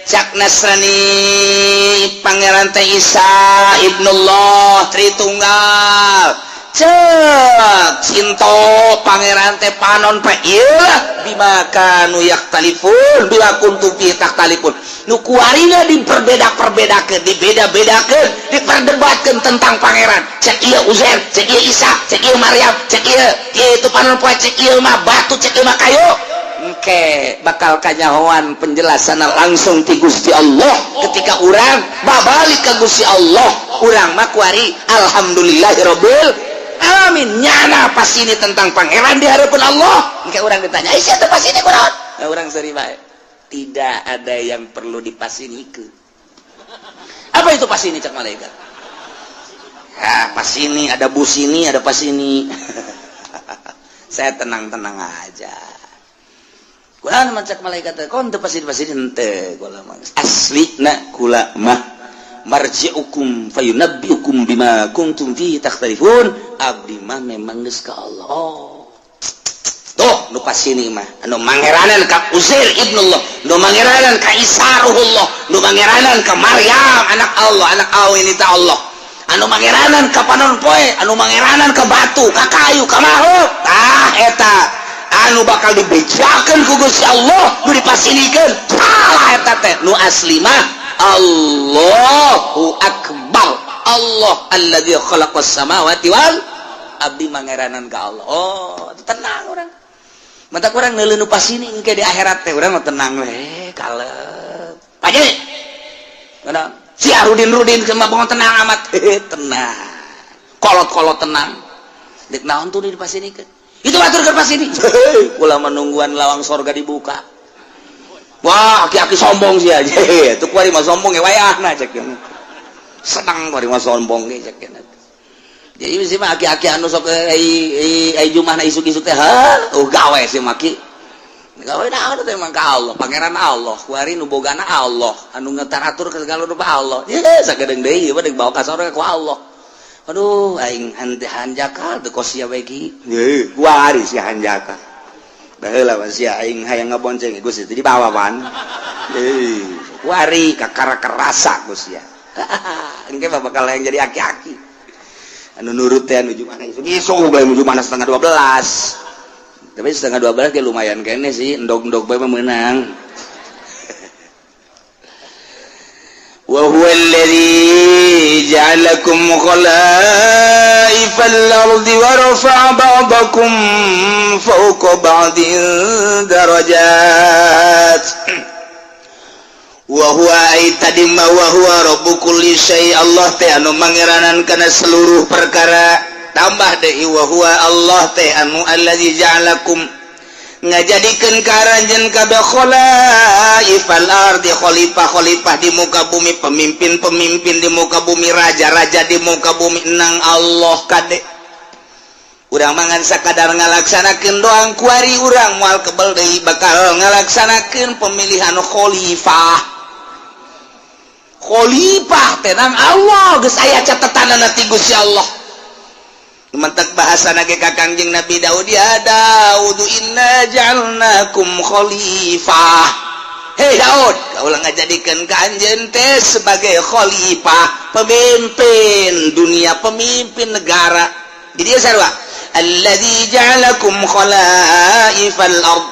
Speaker 3: cak Nasrani pangeran teh Isa ibnullah Tritunggal, cek Sinto pangeran teh panon pe ieu bima kanu yaktalifun bima kuntum fi takhtalifun. Nu kuarina diperbeda-perbedakeun, dibeda-bedakeun, diperdebatkeun tentang pangeran. Cek ieu Uzair, cek ieu Isa, cek ieu Maryam, cek ieu itu panon poe, cek ieu mah batu, cek ieu mah kayu. Engke bakal kanyahoan penjelasan langsung ti Gusti Allah ketika urang babalik ka Gusti Allah. Urang mah kuari alhamdulillahirabbil alamin nyana pas ini tentang pangeran di hadapan Allah. Engke urang ditanya, "Ih, siapa pas ini kunaon?" Nah, urang seuri bae. Tidak ada yang perlu dipasinikeun. Apa itu pas ini cak malaikat? Ya, pas ini ada bus ini, ada pas ini. Saya tenang-tenang aja. Kula mah cak malaikat, kon teu pasini-pasini henteu kula mah. Aslina kula mah marji'ukum fayunabbiukum bima kuntum fihi takhtalifun. Abdi mah memang geus ka Allah. Oh. Tuh nu pasini mah anu mangeranan ka Uzair ibnullah, nu mangeranan ka Isa ruhullah, nu mangeranan ka Maryam anak Allah, anak awin ta Allah. Anu mangeranan ka panon poe, anu mangeranan ka batu, ka kayu, ka makhluk. Tah eta anu bakal dibejakeun ku Gusti Allah, nu dipasinikeun. Salah eta teh, nu asli mah Allahu akbar. Allah alladzi khalaqas samawati wal abdi mangeranan ka Allah. Oh, tenang orang. Mata kurang neuleuh nu pasini engke di akhirat teh urang mah tenang we, kalem. Paje. Mana? Si Arudin Rudin sama bangun tenang amat. Tenang. Kolot-kolot tenang. Dek naon tuh di pasini ke? Itu batur ke pasini. Kula menungguan lawang sorga dibuka. Wah, aki-aki sombong sih aja. Itu kuari mah sombong ya wayahna cek. Senang kuari mah sombong ge cek. Jadi mesti mah aki-aki anu sok ai jumahna isuk-isuk teh, ha, oh gawe sih maki. Gawe naon teh emang ka Allah, pangeran Allah, kuari nu bogana Allah, anu ngetaratur ke segala rupa Allah. Ye, sagedeung deui ieu mah dibawa ka sorga ku Allah. Aduh, aing hanjakal teu kos sia we ki. Ye, kuari si hanjakal. Baheula mah sia aing hayang ngabonceng Gusti teh dibawa pan. Heuh, kuari kakara kerasa Gusti sia. Engke mah bakal yang jadi aki-aki. Anu nurut teh anu mana isuk isuk bae nuju mana 11.30, tapi 11.30 ge lumayan kene sih, endog-endog bae mah meunang.
Speaker 2: Wa huwa alladhi ja'alakum khalaifal ardi wa rafa'a ba'dakum fawqa ba'din darajat. Wa huwa ay tadi ma wa huwa rabbu kulli syai, Allah teh anu mangeranan kana seluruh perkara. Tambah deui wa huwa Allah teh anu allazi ja'alakum ngajadikeun ka aranjeun kabeh khalaifal ardi, khalifah-khalifah di muka bumi, pemimpin-pemimpin di muka bumi, raja-raja di muka bumi nang Allah kade. Urang mangan sakadar ngalaksanakeun doang kuari urang moal kebel deui bakal ngalaksanakeun pemilihan khalifah. Khalifah teh nang Allah geus aya catetanana ti Gusti Allah. Mentek bahasa nage ka Kangjeng Nabi Daud, ya Daud inna ja'alnakum khalifah. Hei Daud, kaulah ngajadikeun ka anjeun teh sebagai khalifah, pemimpin dunia, pemimpin negara. Jadi dia sarua alladzi ja'alakum khalaifal ard.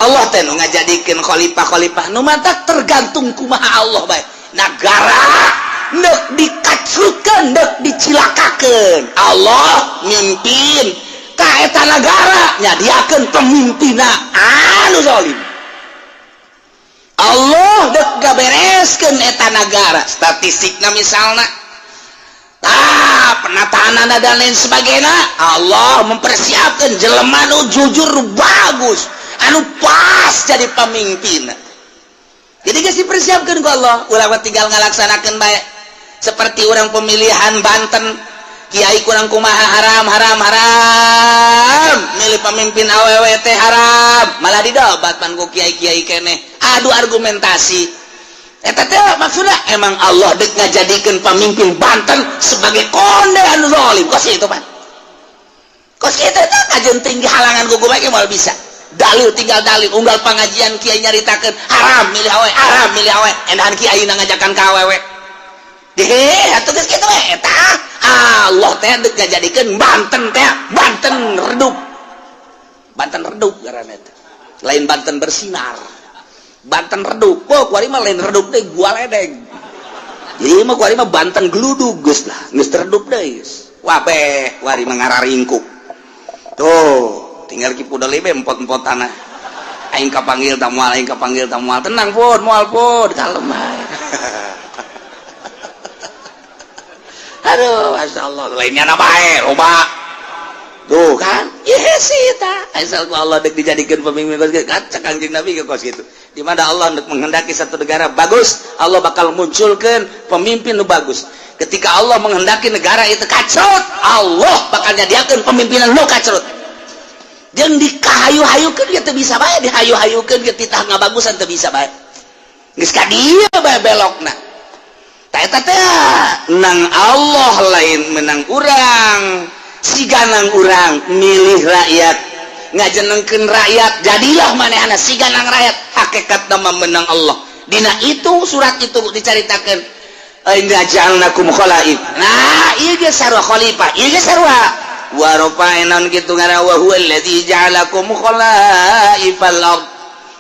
Speaker 2: Allah teh nu ngajadikeun khalifah-khalifah nu matak tergantung kumaha Allah bae. Nagara neuk dikacrutkeun, neuk dicilakakeun. Allah mimpin ka eta nagara, nyadiakeun pemimpinna anu zalim. Allah dek gabereskeun eta nagara, statistikna misalna penataan dan lain sebagainya, Allah mempersiapkan jelema nu jujur, bagus, anu pas jadi pemimpin. Jadi geus dipersiapkan ku Allah, ulah tinggal ngalaksanakeun bae. Seperti orang pemilihan Banten, kiai kurang kumaha haram haram haram, milih pemimpin awewe teh haram, malah didobat pan ku kiai-kiai keneh, adu argumentasi. Eta teh maksudnya emang Allah dek ngajadikeun pemimpin Banten sebagai konde anu zalim. Kos itu pan. Kos itu teh kajen tinggi halangan gugu bae moal bisa. Dalil tinggal dalil, unggal pengajian kiai nyaritakeun haram milih awewe, haram milih awewe, endahan kiai ngajakan ka awewe. Deh, atuh geus kitu we eta. Allah teh dek ngajadikeun Banten teh Banten redup. Banten redup ngaranna teh. Lain Banten bersinar. Banten redup, oh kuari mah lain redup deh, gua ledeng. Jadi mah kuari mah Banten geludug geus lah, geus redup deui geus. Wabeh, kuari mah ngararingkuk. Tuh, tinggal ki pudel be empot-empot tanah. Aing kapanggil ta moal, aing kapanggil ta moal. Tenang pun, moal pun, kalem bae. Aduh, masyaallah, lainnya na bae, loba. Tuh kan, iya sih ta. Asal ku Allah dek dijadikan pemimpin kos kitu, kaca Kangjeng Nabi ke kos kitu. Di mana Allah untuk menghendaki satu negara bagus, Allah bakal munculkan pemimpin nu bagus. Ketika Allah menghendaki negara itu kacrut, Allah bakal nyadiakeun pemimpinan nu kacrut. Jeung dikahayu-hayukeun ge teu bisa bae, dihayu-hayukeun ge titah ngabagusan teu bisa bae. Geus ka dieu bae belokna. Ta eta teh nang Allah lain menang urang. Siganang urang milih rakyat, ngajenengkeun rakyat, jadilah manehna siganang rakyat. Hakikat nama menang Allah. Dina itu surat itu dicaritakeun inna ja'alnakum khalaif. Nah, ieu ge sarua khalifah, ieu ge sarua wa rafa'na kitu ngaran wa huwa allazi ja'alakum khalaifal ard.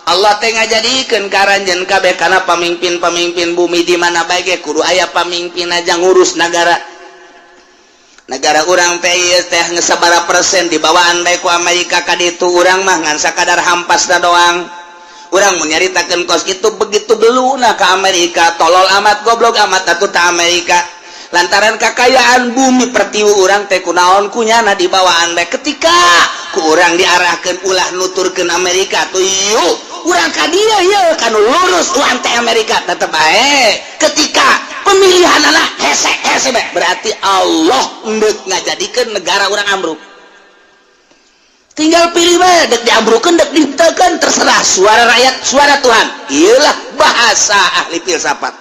Speaker 2: Allah teh ngajadikeun ka aranjeun kabeh kana pamimpin-pamimpin bumi di mana bae ge kudu aya pamimpin aja ngurus nagara. Negara urang teh teh sabaraha persen dibawaan bae ku Amerika ka ditu. Urang mah ngan sakadar hampasna doang. Urang menyaritakeun kos itu begitu beluna ke Amerika, tolol amat, goblok amat atuh ta Amerika, lantaran kekayaan bumi pertiwi urang teh kunaon kunyana dibawaan bae. Ketika ku urang diarahkan ulah nuturkeun Amerika tuh, yuk urang ka dieu yeuh kanu lurus urang teh Amerika tetep bae. Ketika pemilihan anak hese hese bae, berarti Allah endek ngajadikeun negara urang ambruk. Tinggal pilih bae, dek diambrukeun, dek ditekan, terserah. Suara rakyat suara Tuhan, iyalah bahasa ahli filsafat.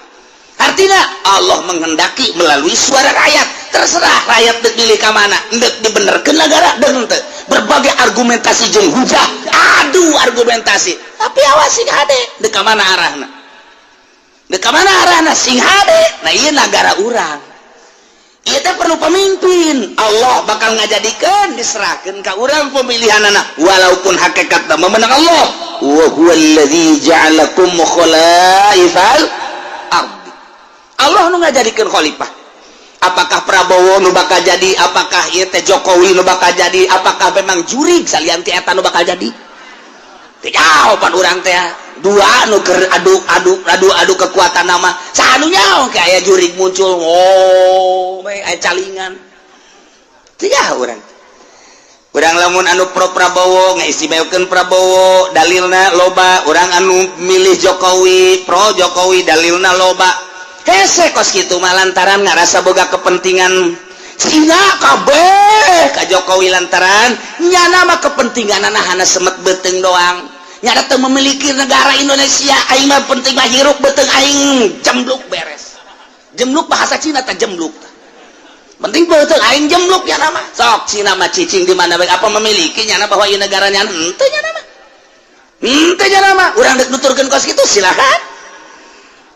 Speaker 2: Artinya Allah menghendaki melalui suara rakyat. Terserah rakyat dek pilih ka mana, dek dibenerkeun negara dek henteu. Berbagai argumentasi jeung hujah, adu argumentasi, tapi awas, sing hade dek ka mana arahna, dek ka mana arahna, sing hade. Nah, ieu negara urang. Ieu teh perlu pemimpin. Allah bakal ngajadikeun, diserahkeun ka urang pemilihan anak, walaupun hakikatna memenang Allah. Wa huwallazi ja'alakum khalaifal ardi. Allah nu ngajadikeun khalifah. Apakah Prabowo nu bakal jadi, apakah ieu teh Jokowi nu bakal jadi, apakah memang jurig salian ti eta nu bakal jadi? Teu jawaban urang teh. Dua nu keur adu adu adu adu kekuatan nama, saha nu nyaho kayak jurig muncul, oh aya calingan. Teu nyaho urang. Urang lamun anu pro Prabowo ngaistimewakeun Prabowo, dalilna loba. Urang anu milih Jokowi, pro Jokowi, dalilna loba. Hese kos kitu mah lantaran ngarasa boga kepentingan Cina kabeh ka Jokowi, lantaran nyana mah kepentingan hana semet beuteung doang, nyana teu memiliki negara Indonesia. Aing mah penting mah hirup beuteung aing jembluk, beres. Jembluk bahasa Cina teh jembluk, penting beuteung aing jembluk ya nama. Sok Cina mah cicing di mana bae, apa memiliki nyana bahwa ieu negaranya? Henteu nyana mah, henteu nyana mah. Urang dek nuturkeun kos kitu silakan.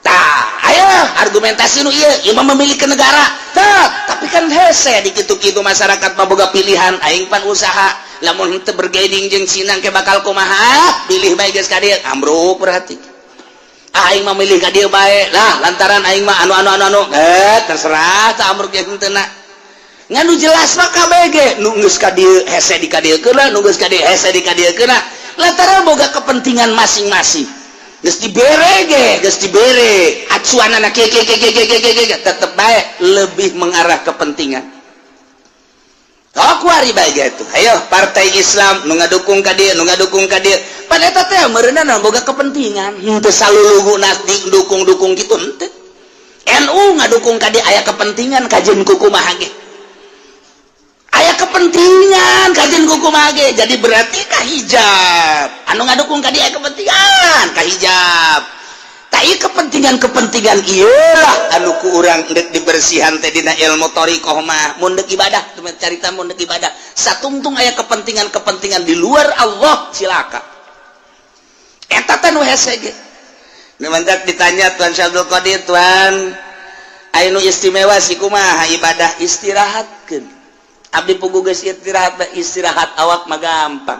Speaker 2: Tah, ayo argumentasi nu ieu, ieu mah memiliki negara. Tah, tapi kan hese di kitu-kitu, masyarakat mah boga pilihan. Aing pan usaha, lamun henteu bergaining jeung Cina ke bakal kumaha? Pilih bae geus ka dieu, ambruk berarti. Aing mah milih ka dieu bae lah, lantaran aing mah anu anu anu anu. Eh, terserah tah ambruk jeung henteu na. Ngan nu jelas mah KBG nu geus ka dieu hese di ka dieu keuna, nu geus ka dieu hese di ka dieu keuna, lantaran boga kepentingan masing-masing. Geus dibere ge, geus dibere acuanana kieu kieu kieu kieu kieu kieu, tetep bae lebih mengarah kepentingan. Oh, kuari bae gitu. Ayo partai Islam nu ngadukung ka dieu, nu ngadukung ka dieu. Pada eta teh meureunna boga kepentingan. Henteu saluluhuna dukung-dukung gitu henteu. NU ngadukung ka dieu aya kepentingan kajeun kumaha ge. Aya kepentingan kajeun kumaha ge. Jadi berarti ka hijab. Anu ngadukung ka dieu aya kepentingan ka hijab. Tah, ieu kepentingan-kepentingan ieu lah anu ku urang dek dibersihan teh dina ilmu thoriqoh mah. Mun dek ibadah, carita mun dek ibadah satungtung aya kepentingan-kepentingan di luar Allah, cilaka. Eta teh nu hese ge. Nu mantak ditanya Tuan Syabdul Qadir, "Tuan, aya nu istimewa sih kumaha ibadah?" Istirahatkeun. Abdi puguh geus istirahat, istirahat awak mah gampang,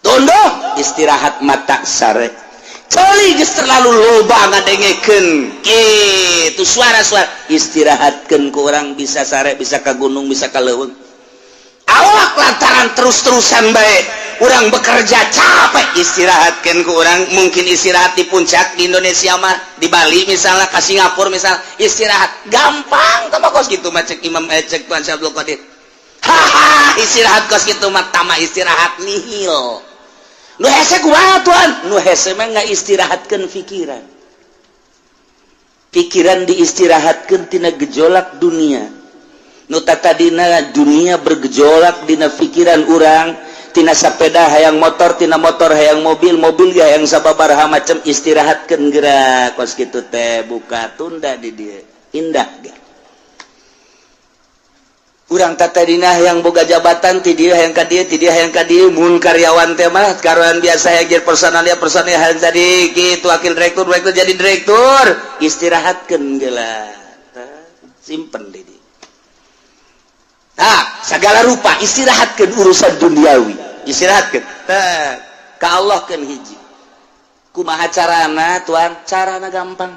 Speaker 2: tunduh, istirahat mata sare. Celi geus terlalu loba ngadengekeun kitu suara-suara, istirahatkeun ku urang bisa sare, bisa ka gunung, bisa ka leuweung awak, lantaran terus-terusan bae urang bekerja capek. Istirahatkeun ku urang mungkin istirahat di puncak di Indonesia mah, di Bali misalnya, ke Singapura misalnya, istirahat gampang. Tama kos gitu mah cek Imam, cek Tuan Syabdul Qadir, haha, istirahat kos gitu mah tama istirahat nihil. Nu hese kumaha, Tuan? Nu hese mah nggak istirahatkeun pikiran, pikiran diistirahatkeun tina gejolak dunia. Nu tadina dunia bergejolak dina pikiran urang, tina sepeda hayang motor, tina motor hayang mobil, mobil ya hayang sababaraha macam, istirahatkeun gerak kos kitu teh, buka tunda di dieu indah ge. Urang tadina yang boga jabatan, ti dieu hayang ka dieu, ti dieu hayang ka dieu. Mun karyawan teh mah karyawan biasa hayang jadi personalia, personalia hayang jadi kitu, wakil direktur, direktur jadi direktur, istirahatkeun geula, simpen di dieu. Nah, segala rupa istirahatkeun urusan duniawi, istirahatkeun tah ka Allah keun hiji. Kumaha carana, Tuan? Carana gampang.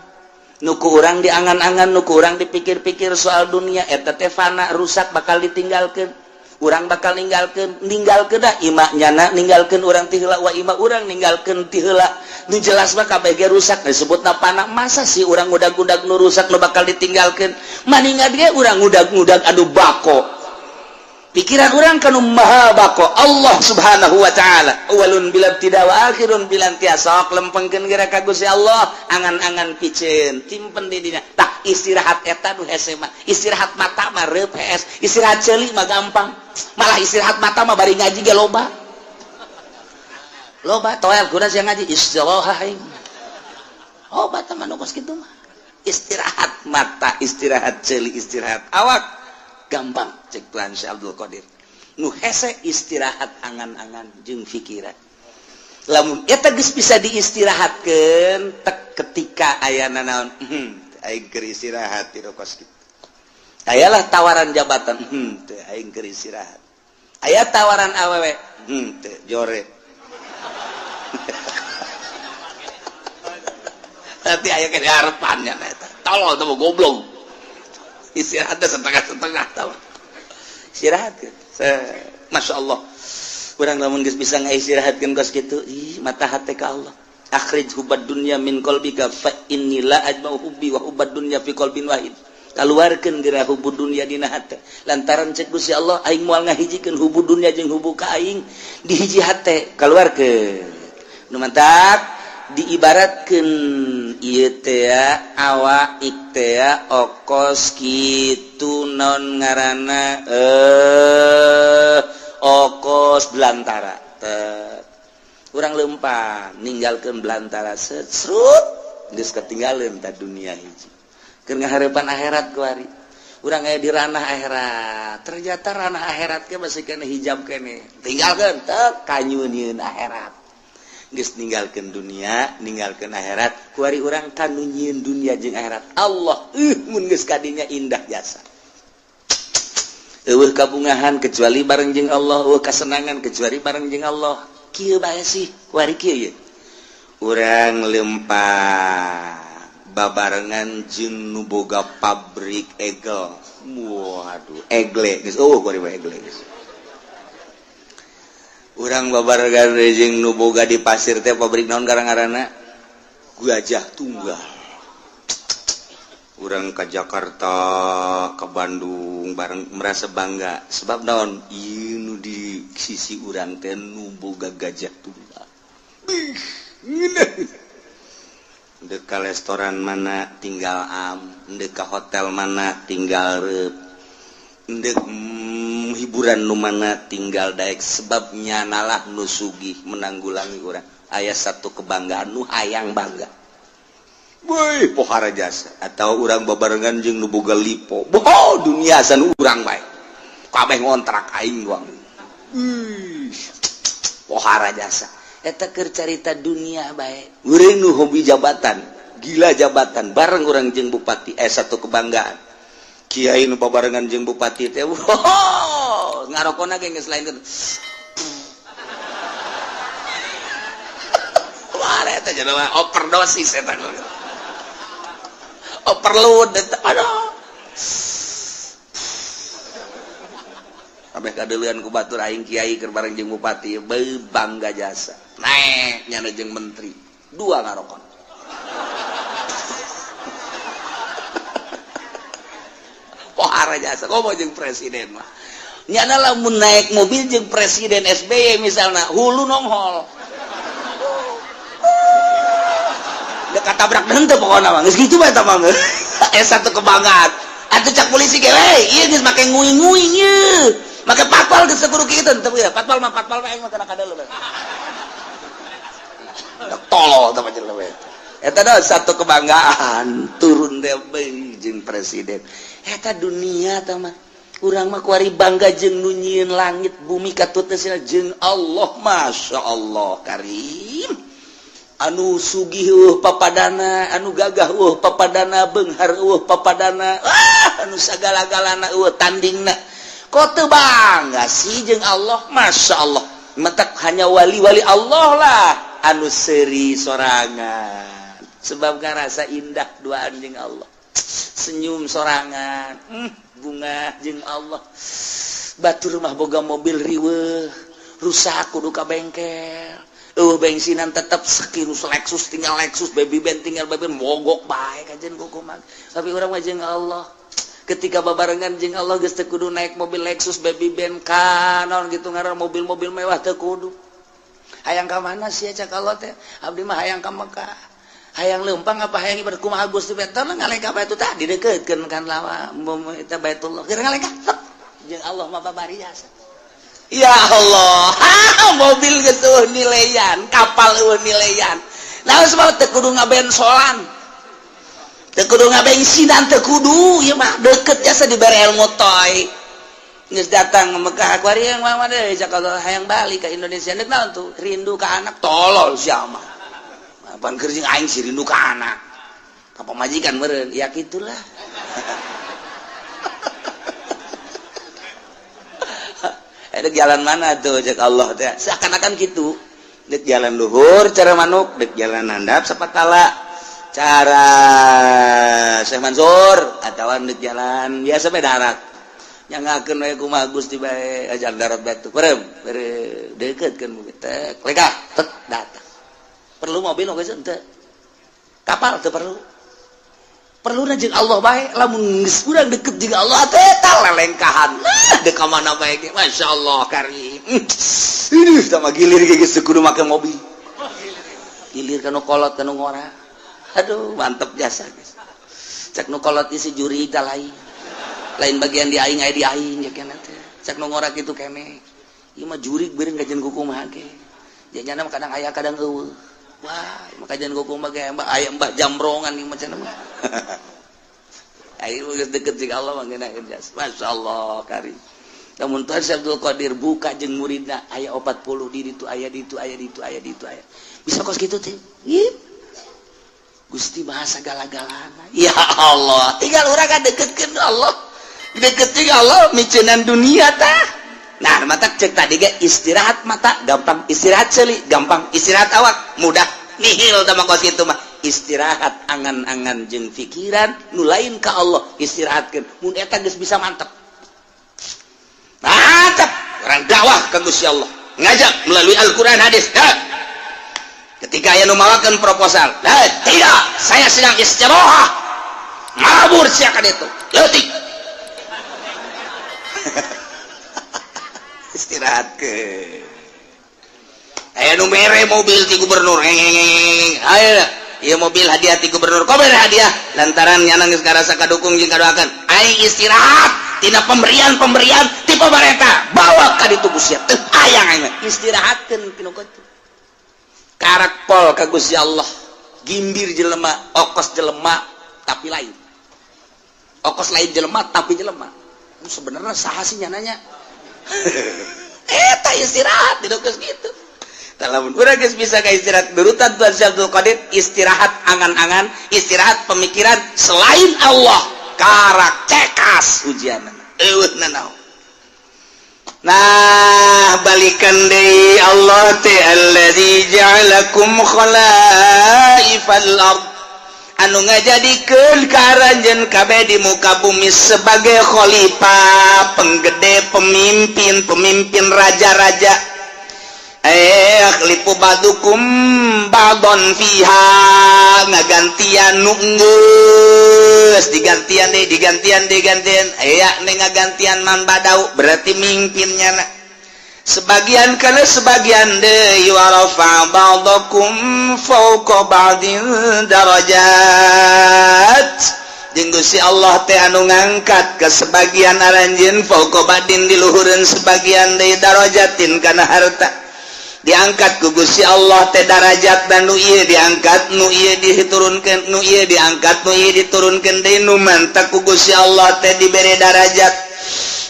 Speaker 3: Nu ku urang diangan-angan, nu ku urang dipikir-pikir soal dunia eta teh fana, rusak, bakal ditinggalkeun. Urang bakal ninggalkeun, ninggalkeun dah imah nyana, ninggalkeun urang ti heula wa imah urang ninggalkeun ti heula. Nu jelas mah kabeh ge rusak, disebutna fana. Masa sih urang ngudag-ngudag nu rusak nu bakal ditinggalkeun? Maningan ge urang ngudag-ngudag anu bako. Pikiran urang kanu maha bako, Allah Subhanahu wa taala, awalun bila tidak wa akhirun bila intiha. Sok lempengkeun geura ka Gusti Allah, angan-angan piceun simpen di dinya. Tah, istirahat eta nu hese mah. Istirahat mata mah reup hees, istirahat ceuli mah gampang. Malah istirahat mata mah bari ngaji ge loba loba toel guna sia ngaji istirahat aing. Obat mah nu kos kitu mah. Istirahat mata, istirahat ceuli, istirahat awak gampang cek Tuhan Syekh Abdul Qadir. Nu hese istirahat angan-angan jeung pikiran. Lamun eta geus bisa diistirahatkeun tek ketika ayana naon, aing keur istirahat di kos kitu. Ayalah tawaran jabatan, teu, aing keur istirahat. Aya tawaran awewe, teu, jore. Nanti aya ke harapannya eta. Tolol teh goblok. Istirahatnya setengah-setengah tau. Istirahat kan. Masya Allah. Urang lamun geus bisa ngaistirahatkeun kos kitu, ih mata hate ka Allah. Akhrij hubbad dunya min qalbika fa inni la ajma'u hubbi wa hubbad dunya fi qalbin wahid. Kaluarkeun geura hubbu dunya dina hate. Lantaran cek Gusti Allah aing moal ngahijikeun hubbu dunya jeung hubbu ka aing di hiji hate, kaluarkeun. Nu mantak diibaratkeun ieu teh awak teh okos kitu non ngaranna okos belantara. Urang lempang ninggalkeun belantara serut geus ketinggalan ta dunia hiji. Keur ngahareupan akhirat kuari. Urang aya di ranah akhirat. Ternyata ranah akhirat ge masih kena hijab kene. Tinggalkeun teu kanyunieun akhirat. Geus ninggalkeun dunia, ninggalkeun akhirat, kuari urang kanu nyieun dunia jeung akhirat. Allah mun geus kadinya indah jasa. Eueuh kabungahan kecuali bareng jeung Allah, eueuh kasenangan kecuali bareng jeung Allah. Kieu bae sih, kuari kieu ye. Urang lempang babarengan jeung nu boga pabrik egel. Waduh, egle geus eueuh kuari mah egle geus. Urang babarengan jeung nu boga di pasir teh pabrik naon ngaranna? Gajah Tunggal. Urang ka Jakarta, ka Bandung bareng merasa bangga sebab naon? Ieu nu di sisi urang teh nu boga Gajah Tunggal. Bih, ngeunah. Ndek ka restoran mana tinggal am, ndek ka hotel mana tinggal reup, ndek hiburan nu mana tinggal daek, sebabnya nalah nu sugih menanggulangi urang. Aya satu kebanggaan nu hayang bangga. Woi, pohara jasa atau urang babarengan jeung nu boga lipo. Boh, dunia san urang bae. Kabeh ngontrak aing doang. Pohara jasa. Eta keur carita dunia bae. Urang nu hobi jabatan, gila jabatan, bareng urang jeung bupati, satu kebanggaan. Kiai nu babarengan jeung bupati teh, wow, ngarokona ge geus lain. Wah, eta jelema overdosis eta. Overload eta. Aduh. Kabeh kadeuleun ku batur aing kiai keur bareng jeung bupati, beuh bangga jasa. Naek nyana jeung menteri, dua ngarokon. Pohara jasa komo jeung presiden mah. Nyana lamun naik mobil jeung presiden SBY misalna, hulu nonghol. Dek katabrak henteu pokona mah. Geus kitu bae eta mah. Satu kebanggaan. Atuh cak polisi ge we, ieu geus make nguing-nguing ieu. Make patpal geus kudu kitu teu ya. Patpal mah patpal mah aing mah kana kadeuleu. Tolol teh jelema we. Eta dah satu kebanggaan turun teh jeung presiden. Eta dunia teh mah. Urang mah kuari bangga jeung nu nyieun langit bumi katut teh jeung Allah, Masya Allah Karim. Anu sugih papadana, anu gagah papadana, beunghar papadana, anu sagala-galana tandingna. Kok teu bangga sih jeung Allah, Masya Allah. Mentak hanya wali-wali Allah lah anu seuri sorangan. Sebab ngarasa indah duaan jeung Allah, senyum sorangan, bunga jeung Allah. Batur mah boga mobil riweuh, rusak kudu ka bengkel, eueuh bensinan tetep sekirus Lexus tinggal Lexus, baby band tinggal baby band, mogok bae kajen kukuman. Tapi urang mah jeung Allah, ketika babarengan jeung Allah geus teu kudu naik mobil Lexus, baby band, kanon gitu ngaran mobil-mobil mewah teu kudu. Hayang ka mana sih cak Allah teh? Abdi mah hayang ka Mekah. Hayang leumpang apa hayang ibadah kumaha Gusti teh? Tah ngalengkah bae tah didekeutkeun kan lawa eta Baitullah. Keur ngalengkah jeung Allah mah babari jasa. Ya Allah, mobil geus eueuh nileyan, kapal eueuh nileyan. Nah sebab teu kudu ngabensolan. Teu kudu ngabensinan, teu kudu ieu mah deket jasa dibere ilmu toy. Geus datang Mekah kuari yang mah deui cak Allah hayang balik ka Indonesia deuk naon tuh? Rindu ka anak, tolol sia mah. Apaan keur jeung aing sih rindu ka anak. Ka pamajikan meureun, ya kitulah. Dek jalan mana tuh cek Allah teh seakan-akan gitu. Dek jalan luhur cara manuk, dek jalan handap sapatala cara Syekh Mansur, atawa dek jalan biasa bae darat. Nyangakeun we kumaha Gusti bae ajar darat batu. Berem, bere deuketkeun teh lekah tet datang. Perlu mobil oge henteu. Kapal teu perlu. Perlu jeung Allah bae, lamun geus urang deket jeung Allah teh tah lelengkahan. Nah, deuk ka mana bae ge masyaallah karim. Ih, tah gilir ge geus kudu make mobil. Gilir ka nu kolot ka nu ngora. Aduh, mantep jasa geus. Cek nu kolot isi juri tah lain. Lain bagian di aing aya di aing ya keneh teh. Cek nu ngora kitu keneh. Ieu mah jurig beureung kajian kumaha ge. Janyana mah kadang aya kadang eueuh. Wah, maka jangan kumaha ge mbah aya mbah jamrongan ieu macam mah. Ayo geus deket jeung Allah mah ngeunaheun jasa. Masyaallah karim. Lamun Tuhan Syekh Abdul Qadir buka jeung muridna aya 40 di ditu aya ditu aya ditu aya ditu aya. Bisa kos kitu teh. Gusti maha sagala-galana. Ya Allah, tinggal urang ka deketkeun Allah. Deket jeung Allah miceunan dunia tah. Nah, mata cek tadi ge istirahat mata gampang, istirahat seuli gampang, istirahat awak mudah. Nihil tah mah kos kitu mah. Istirahat angan-angan jeung pikiran nu lain ka Allah istirahatkeun. Mun eta geus bisa mantep. Mantep orang dakwah ka Gusti Allah. Ngajak melalui Al-Qur'an hadis. Nah, ketika aya nu mawakeun proposal, nah, tidak, saya sedang istirahat. Mabur sia ka ditu. Leutik. Istirahat ke. Aya nu mere mobil ti gubernur. Ayo, ieu mobil hadiah ti gubernur. Kok mere hadiah? Lantaran nyana geus ngarasa kadukung jeung kadoakeun. Aing istirahat tina pemberian-pemberian ti pamarentah. Bawa ka ditu Gusti. Teu hayang aing mah. Istirahatkeun tinu kitu. Karak pol ka Gusti Allah. Gimbir jelema, okos jelema tapi lain. Okos lain jelema tapi jelema. Sebenarnya saha sih nyananya? Eta istirahat di geus kitu. Lamun urang geus bisa ka istirahat berutan Tuhan Syekh Abdul Qadir istirahat angan-angan, istirahat pemikiran selain Allah, karak cekas ujianna. Eueuh nanaon.
Speaker 2: Nah, balikan deui Allah teh allazi ja'alakum khalaifal ard. Anu ngajadikeun ka aranjeun kabeh di muka bumi sebagai khalifah, penggede, pemimpin, pemimpin raja-raja. Khlifu ba'dukum ba'don fiha, ngagantian nu geus digantian deui, digantian digantian aya ne ngagantian man badau berarti mimpinnya na. Sebagian kana sebagian deui wa rafa ba'dakum fawqa ba'din darajat. Jeung Gusti Allah teh anu ngangkat ke sebagian aranjeun fawqa ba'din di luhureun sebagian deui darajatin kana harta. Diangkat ku Gusti Allah teh darajat dan nu ieu diangkat, nu ieu diturunkeun, nu ieu diangkat, nu ieu diturunkeun deui, nu mantak ku Gusti Allah teh dibere darajat.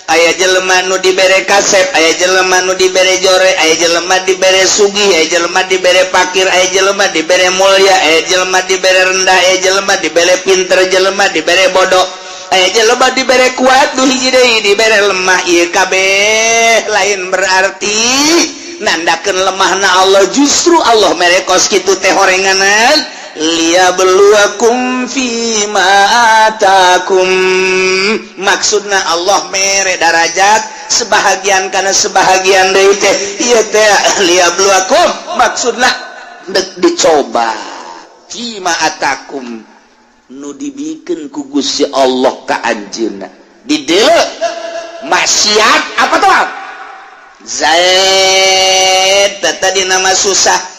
Speaker 2: Aya jelema nu dibere kasep, aya jelema nu dibere jore, aya jelema dibere sugih, aya jelema dibere pakir, aya jelema dibere mulia, aya jelema dibere rendah, aya jelema dibere pinter, jelema dibere bodoh, aya jelema dibere kuat, nu hiji deui dibere lemah. Ieu kabeh lain berarti nandakeun lemahna Allah, justru Allah mere kos kitu teh horenganan Liyabluwakum fima atakum. Maksudna Allah mere darajat sebahagian karena sebahagian deui teh ieu teh liyabluwakum, maksudna dek dicoba fima atakum nu dibikeun ku Gusti Allah ka anjeunna di dieu maksiat apa tuh. Zaid tadi nama susah.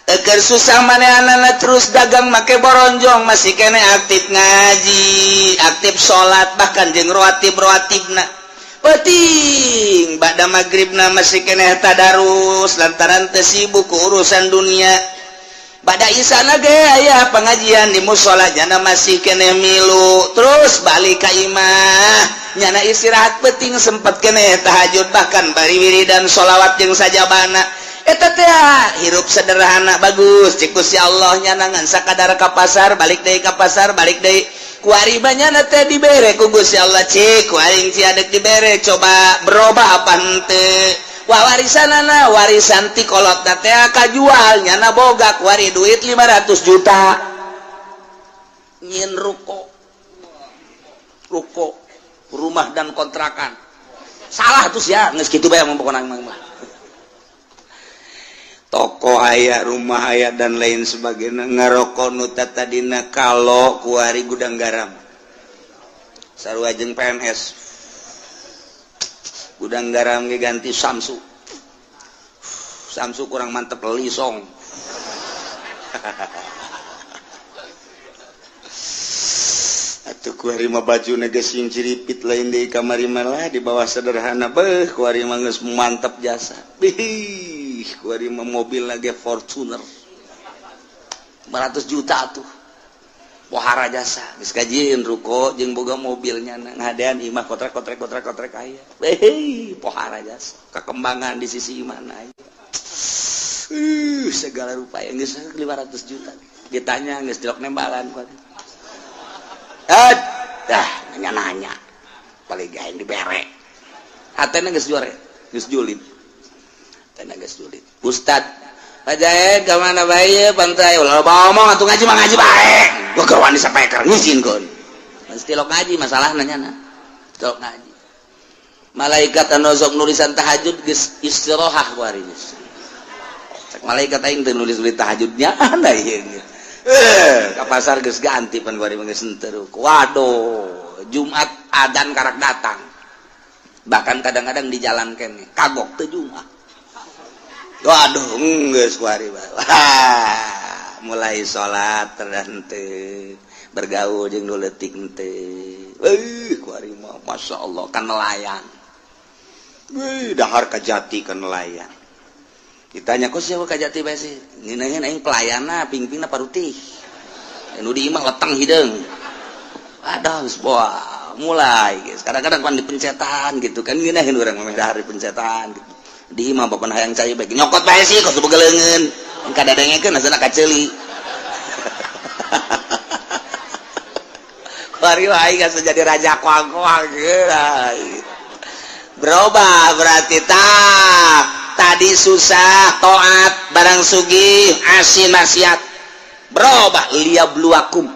Speaker 2: Eger susah manehna terus dagang make boronjong, masih kene aktif ngaji, aktif salat, bahkan jeung rawatib rawatibna. Penting ba'da maghribna masih kene tadarus lantaran teu sibuk ku urusan dunia. Ba'da isana ge aya pengajian di musola, nyana masih kene milu. Terus balik ka imah, nyana istirahat, penting sempet kene tahajud, bahkan bari wiridan sholawat jeung sajabana. Eta teh hirup sederhana bagus cek Gusti Allah. Nyana ngan sakadar ka pasar balik deui, ka pasar balik deui. Kuari nyana teh dibere ku Gusti Allah, cik ku aing cia dek dibere, coba berubah apa henteu. Wah, warisanana, warisan ti kolot teh kajual, nyana boga kuari duit 500 juta, nyieun ruko, ruko rumah dan kontrakan. Salah tuh ya, geus kitu bae pokona mah. Toko aya, rumah aya, dan lain sebagainya. Ngarokok nu tadina kalau kuari Gudang Garam, sarua jeung PNS. Gudang Garam ge ganti Samsu, Samsu kurang mantep, Lisong. Atuh kuari mah baju geus sing ciripit, lain di kamari malah di bawah sederhana. Beuh, kuari mah geus mantep jasa. Bih, kuari mah mobil lagi Fortuner 500 juta tuh, pohara jasa. Geus kajieun ruko jeung boga mobilnya, ngadean imah kotrek kotrek kotrek kotrek aya. Beuh, pohara jasa kekembangan di sisi mana aya. Segala rupa yang geus 500 juta ditanya geus dilok nembalan kuari. Ah, dah nanya-nanya paling gaeng dibere hatena geus juare, geus julid, hatena geus julid. Ustad Pak Jaed ka mana bae pantai ulah ngomong atuh, ngaji mah ngaji bae. Gua keur wani sapeker ngizinkeun mesti lok ngaji. Masalahna nyana lok ngaji, malaikat anu sok nulisan tahajud geus istirahat kuari. Cek malaikat, aing teu nulis-nulis tahajudnya anda ieu. Ke pasar geus ganti pan kuari geus henteu. Waduh, Jumat adan karak datang, bahkan kadang-kadang di jalan kene kagok teu Jumat. Waduh, geus kuari. Wah, mulai salat henteu, bergaul jeung nu leutik henteu. Euy, kuari mah masyaallah kan nelayan. Wih, dahar kajati kan nelayan. Ditanya, kok siapa kajati bae sih? Ngeunaheun aing pelayanna, pingpingna parutih. Nu di imah leteng hideung. Aduh, geus wah, mulai guys. Kadang-kadang kan dipencetan gitu kan, ngeunaheun urang mah dahar dipencetan gitu. Di imah bapak hayang cai bae nyokot bae sih kos boga leungeun. Kadadengekeun asana kaceuli. Kuari aing geus jadi raja koang-koang geus. Berubah berarti tak tadi susah toat, barang sugih asin maksiat. Berubah liyabluwakum.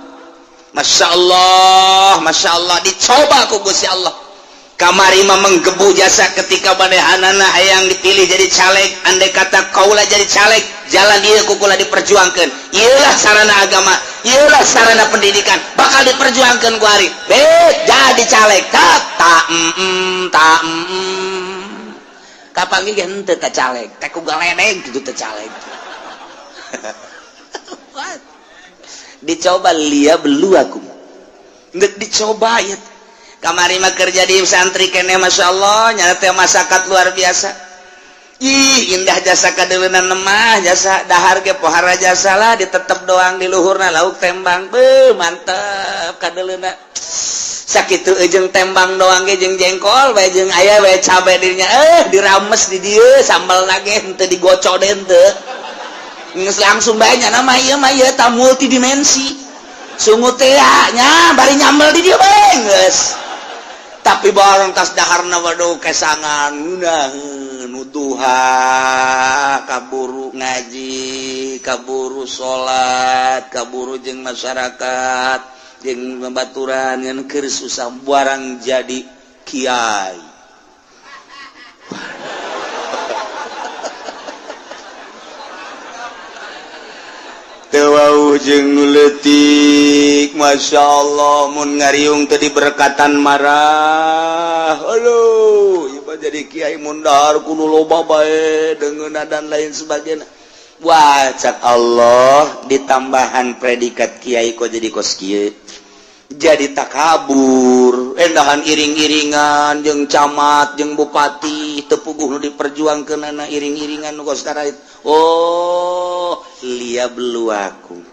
Speaker 2: Masya Allah, Masya Allah, dicoba ku Gusti Allah. Kamari mah menggebu jasa ketika manehanana hayang dipilih jadi caleg. Andai kata kaula jadi caleg, jalan ieu ku kula diperjuangkeun, ieulah sarana agama, ieulah sarana pendidikan, bakal diperjuangkeun ku ari be jadi caleg. Tak tak tak kapanggih ge henteu ka caleg teh ku galedeg kitu teh caleg. Dicoba liyabluwakum, geus dicoba ieu. Kamari mah kerja di santri kene, Masya Allah, nyana teh masyarakat luar biasa. Ih, indah jasa kadeuleunana mah jasa, dahar ge pohara jasa lah, ditetep doang di luhurna lauk tembang. Beuh, mantep kadeuleuna. Sakitu jeung tembang doang ge jeung jengkol bae jeung aya bae cabe dirinya, dirames di dieu sambal lagi henteu digocok deui henteu. Geus langsung bae nyana mah ieu mah ieu ta multidimensi. Sungut teh nya bari nyambel di dieu bae geus. Tapi barang tas daharna waduh kesangan ngeunaheun duha kaburu ngaji, kaburu salat, kaburu jeung masyarakat, jeung babaturan ngan keur susah barang jadi kiai. Teu jeung nu leutik, Masya Allah, mun ngariung teu diberkatan marah. Aduh, ieu mah jadi kiai mun dahar kudu loba bae deungeunna dan lain sebagainya. Wah, cak Allah ditambahan predikat kiai kok jadi kos kieu. Jadi takabur, endahan iring-iringan jeung camat, jeung bupati, teu puguh nu diperjuangkeunana iring-iringan nu kos karait. Oh, liyabluwakum.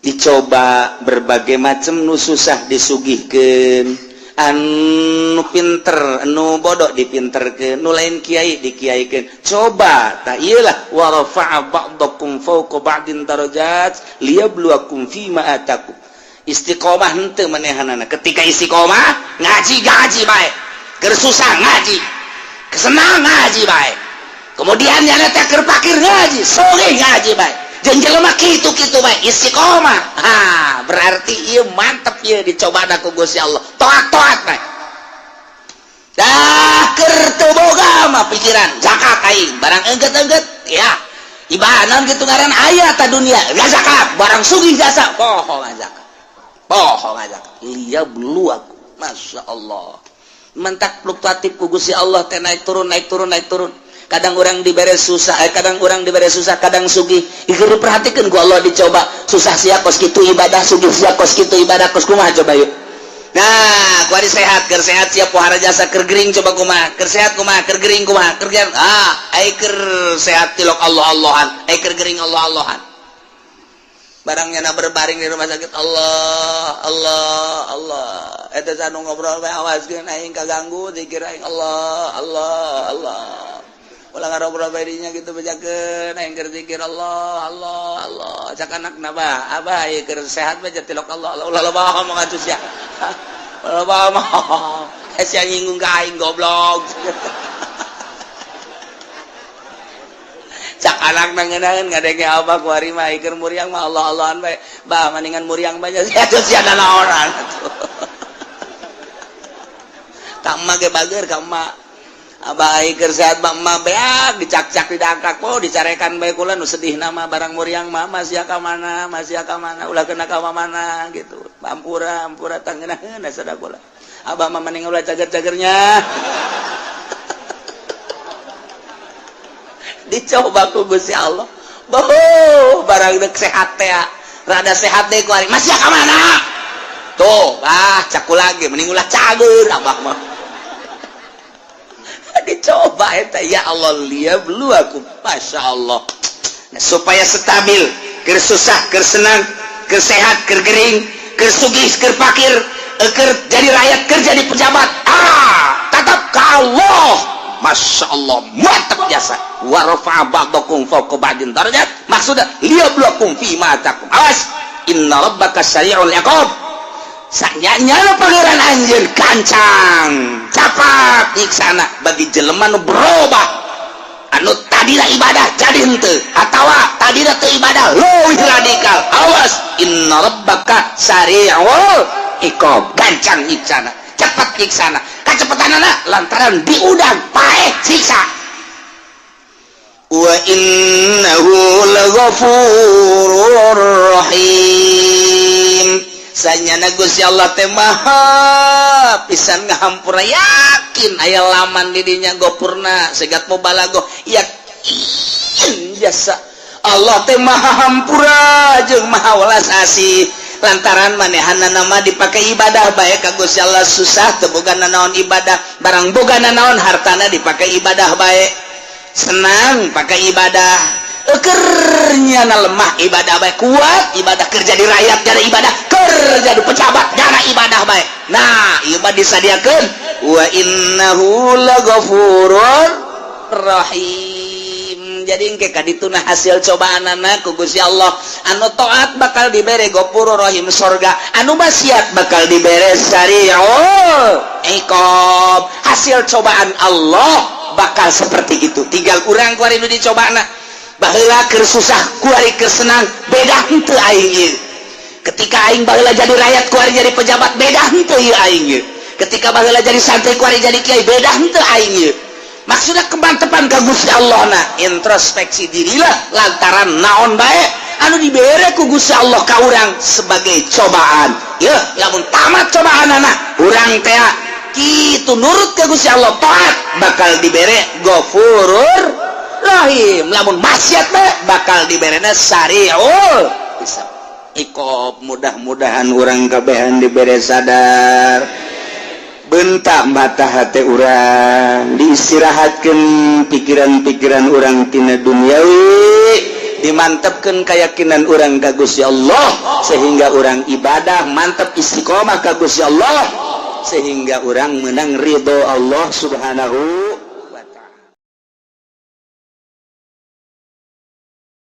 Speaker 2: Dicoba berbagai macam nu susah disugihkeun, anu pinter, anu bodoh dipinterkeun, nu lain kiai dikiaikeun. Coba tah ieu lah wa rafa'a ba'dakum fawqa ba'din darajat liyabluwakum fima atakum. Istiqomah henteu manehanana. Ketika istiqomah ngaji-ngaji bae. Keur susah ngaji, kesenang ngaji bae. Kemudian nyana teh keur pakir ngaji, sugih ngaji bae. Jeung jelema kitu-kitu bae istiqomah. Ha, berarti ieu mantep ieu dicobana ku Gusti Allah. Toat-toat bae. Dah keur teu boga mah pikiran zakat aing, barang engget-engget ya. Ibadah kitu ngaran aya ta dunia, zakat, barang sugih jasa poho zakat. Poho zakat. Liyabluwakum. Masya Allah. Mentak fluktuatif ku Gusti Allah teh naik turun naik turun naik turun. Kadang orang dibere susah, kadang orang dibere susah, kadang sugih. Ieu perhatikan ku Allah dicoba. Susah sia kos kitu ibadah, sugih sia kos kitu ibadah, kos kumaha coba yuk. Nah, kuari sehat, keur sehat sia pohara jasa keur gering coba kumaha, keur sehat kumaha, keur gering kumaha, keur gering. Ah, ai keur sehat tilok Allah-Allahan, ai keur gering Allah-Allahan. Barang nyana berbaring di rumah sakit Allah, Allah, Allah. Eta anu ngobrol bae awaskeun aing kaganggu zikir aing Allah, Allah, Allah. Ulah ngarobrol bae dinya kitu bejakeun aing keur zikir Allah, Allah, Allah. Cak anakna bah, abah ieu keur sehat bae tilok Allah, Allah ulah loba omong atuh sia. Ulah loba omong. Sia nyinggung ka aing goblok. Cak anakna ngeunaheun ngadenge abah ku ari mah keur muriang mah Allah-Allahan bae. Bah maningan muriang bae sia atuh sia nanaonan atuh. Ka emak ge bager ka emak. Abah ai keur sehat mah emak beak dicak-cak didangkak oh dicarekan bae kula nu sedih nama barang muriang mah masih ka mana masih ka mana ulah kena ka mana gitu. Ampura ampura tangeunaheun sada kula. Abah mah mending ulah cager-cagernya. Dicoba ku Gusti Allah. Boh barang deuk sehat teh rada sehat deui ku ari masih ka mana? Tuh, ah caku lagi mending ulah cager abah mah. Dicoba eta ya Allah liyabluwakum. Masya Allah. Nah, supaya stabil, keur susah, keur senang, keur sehat, keur gering, keur sugih, keur pakir, keur jadi rakyat, keur jadi pejabat. Ah, tetap ka Allah. Masya Allah, mantap jasa. Wa rafa'a ba'dakum fawqa ba'din darajat. Maksudnya liyabluwakum fi ma atakum. Awas, inna rabbaka sari'ul iqab. Sanyanya pangeran anjeun gancang, capat nyiksana bagi jelema nu berubah. Anu tadina ibadah jadi henteu atawa tadina teu ibadah leuwih radikal. Awas, inna rabbaka sari'ul iqab. Gancang nyiksana, cepat nyiksana. Kacepetanana lantaran diudang paeh siksa. Wa innahu laghafurur rahim. Sanyana Gusti Allah teh maha pisan ngahampura, yakin aya laman di dinya gopurna segat mubalagoh yakin jasa Allah teh maha hampura jeung maha welas asih. Lantaran manehanna mah dipake ibadah bae ka Gusti Allah susah teu boga nanaon ibadah, barang boga nanaon hartana dipake ibadah bae, senang pake ibadah. Ekernya na lemah ibadah bae, kuat ibadah, kerja di rakyat jana ibadah, kerja di pejabat jana ibadah bae. Nah ieu mah disadiakeun wa innahu laghafurur rahim.
Speaker 3: Jadi engke kadituna hasil cobaan anak ku Gusti Allah. Anu taat bakal dibere Gofurur Rahim, sorga. Anu maksiat bakal dibere sariul iqob. Hasil cobaan Allah bakal seperti itu. Tinggal urang kuari nu dicobana. Baheula keur susah, kuari keur senang, beda henteu aing ieu? Ketika aing baheula jadi rakyat, kuari jadi pejabat, beda henteu ieu aing ieu? Ketika baheula jadi santri, kuari jadi kiai, beda henteu aing ieu? Maksudnya kemantepan ka Gusti Allah na introspeksi dirilah, lantaran naon bae anu dibere ku Gusti Allah ka urang sebagai cobaan ya. Lamun tamat cobaan anak urang teh kitu, nurut ke Gusti Allah, taat, bakal dibere Gofurur Rahim. Lamun maksiat bae, bakal diberena sariul hisab, iqob. Mudah-mudahan urang kabehan dibere sadar, bentak mata hati urang, diistirahatkan pikiran-pikiran urang tina duniawi, dimantapkan keyakinan urang ka Gusti Allah, sehingga urang ibadah mantap, istiqomah ka Gusti Allah, sehingga urang menang ridho Allah Subhanahu.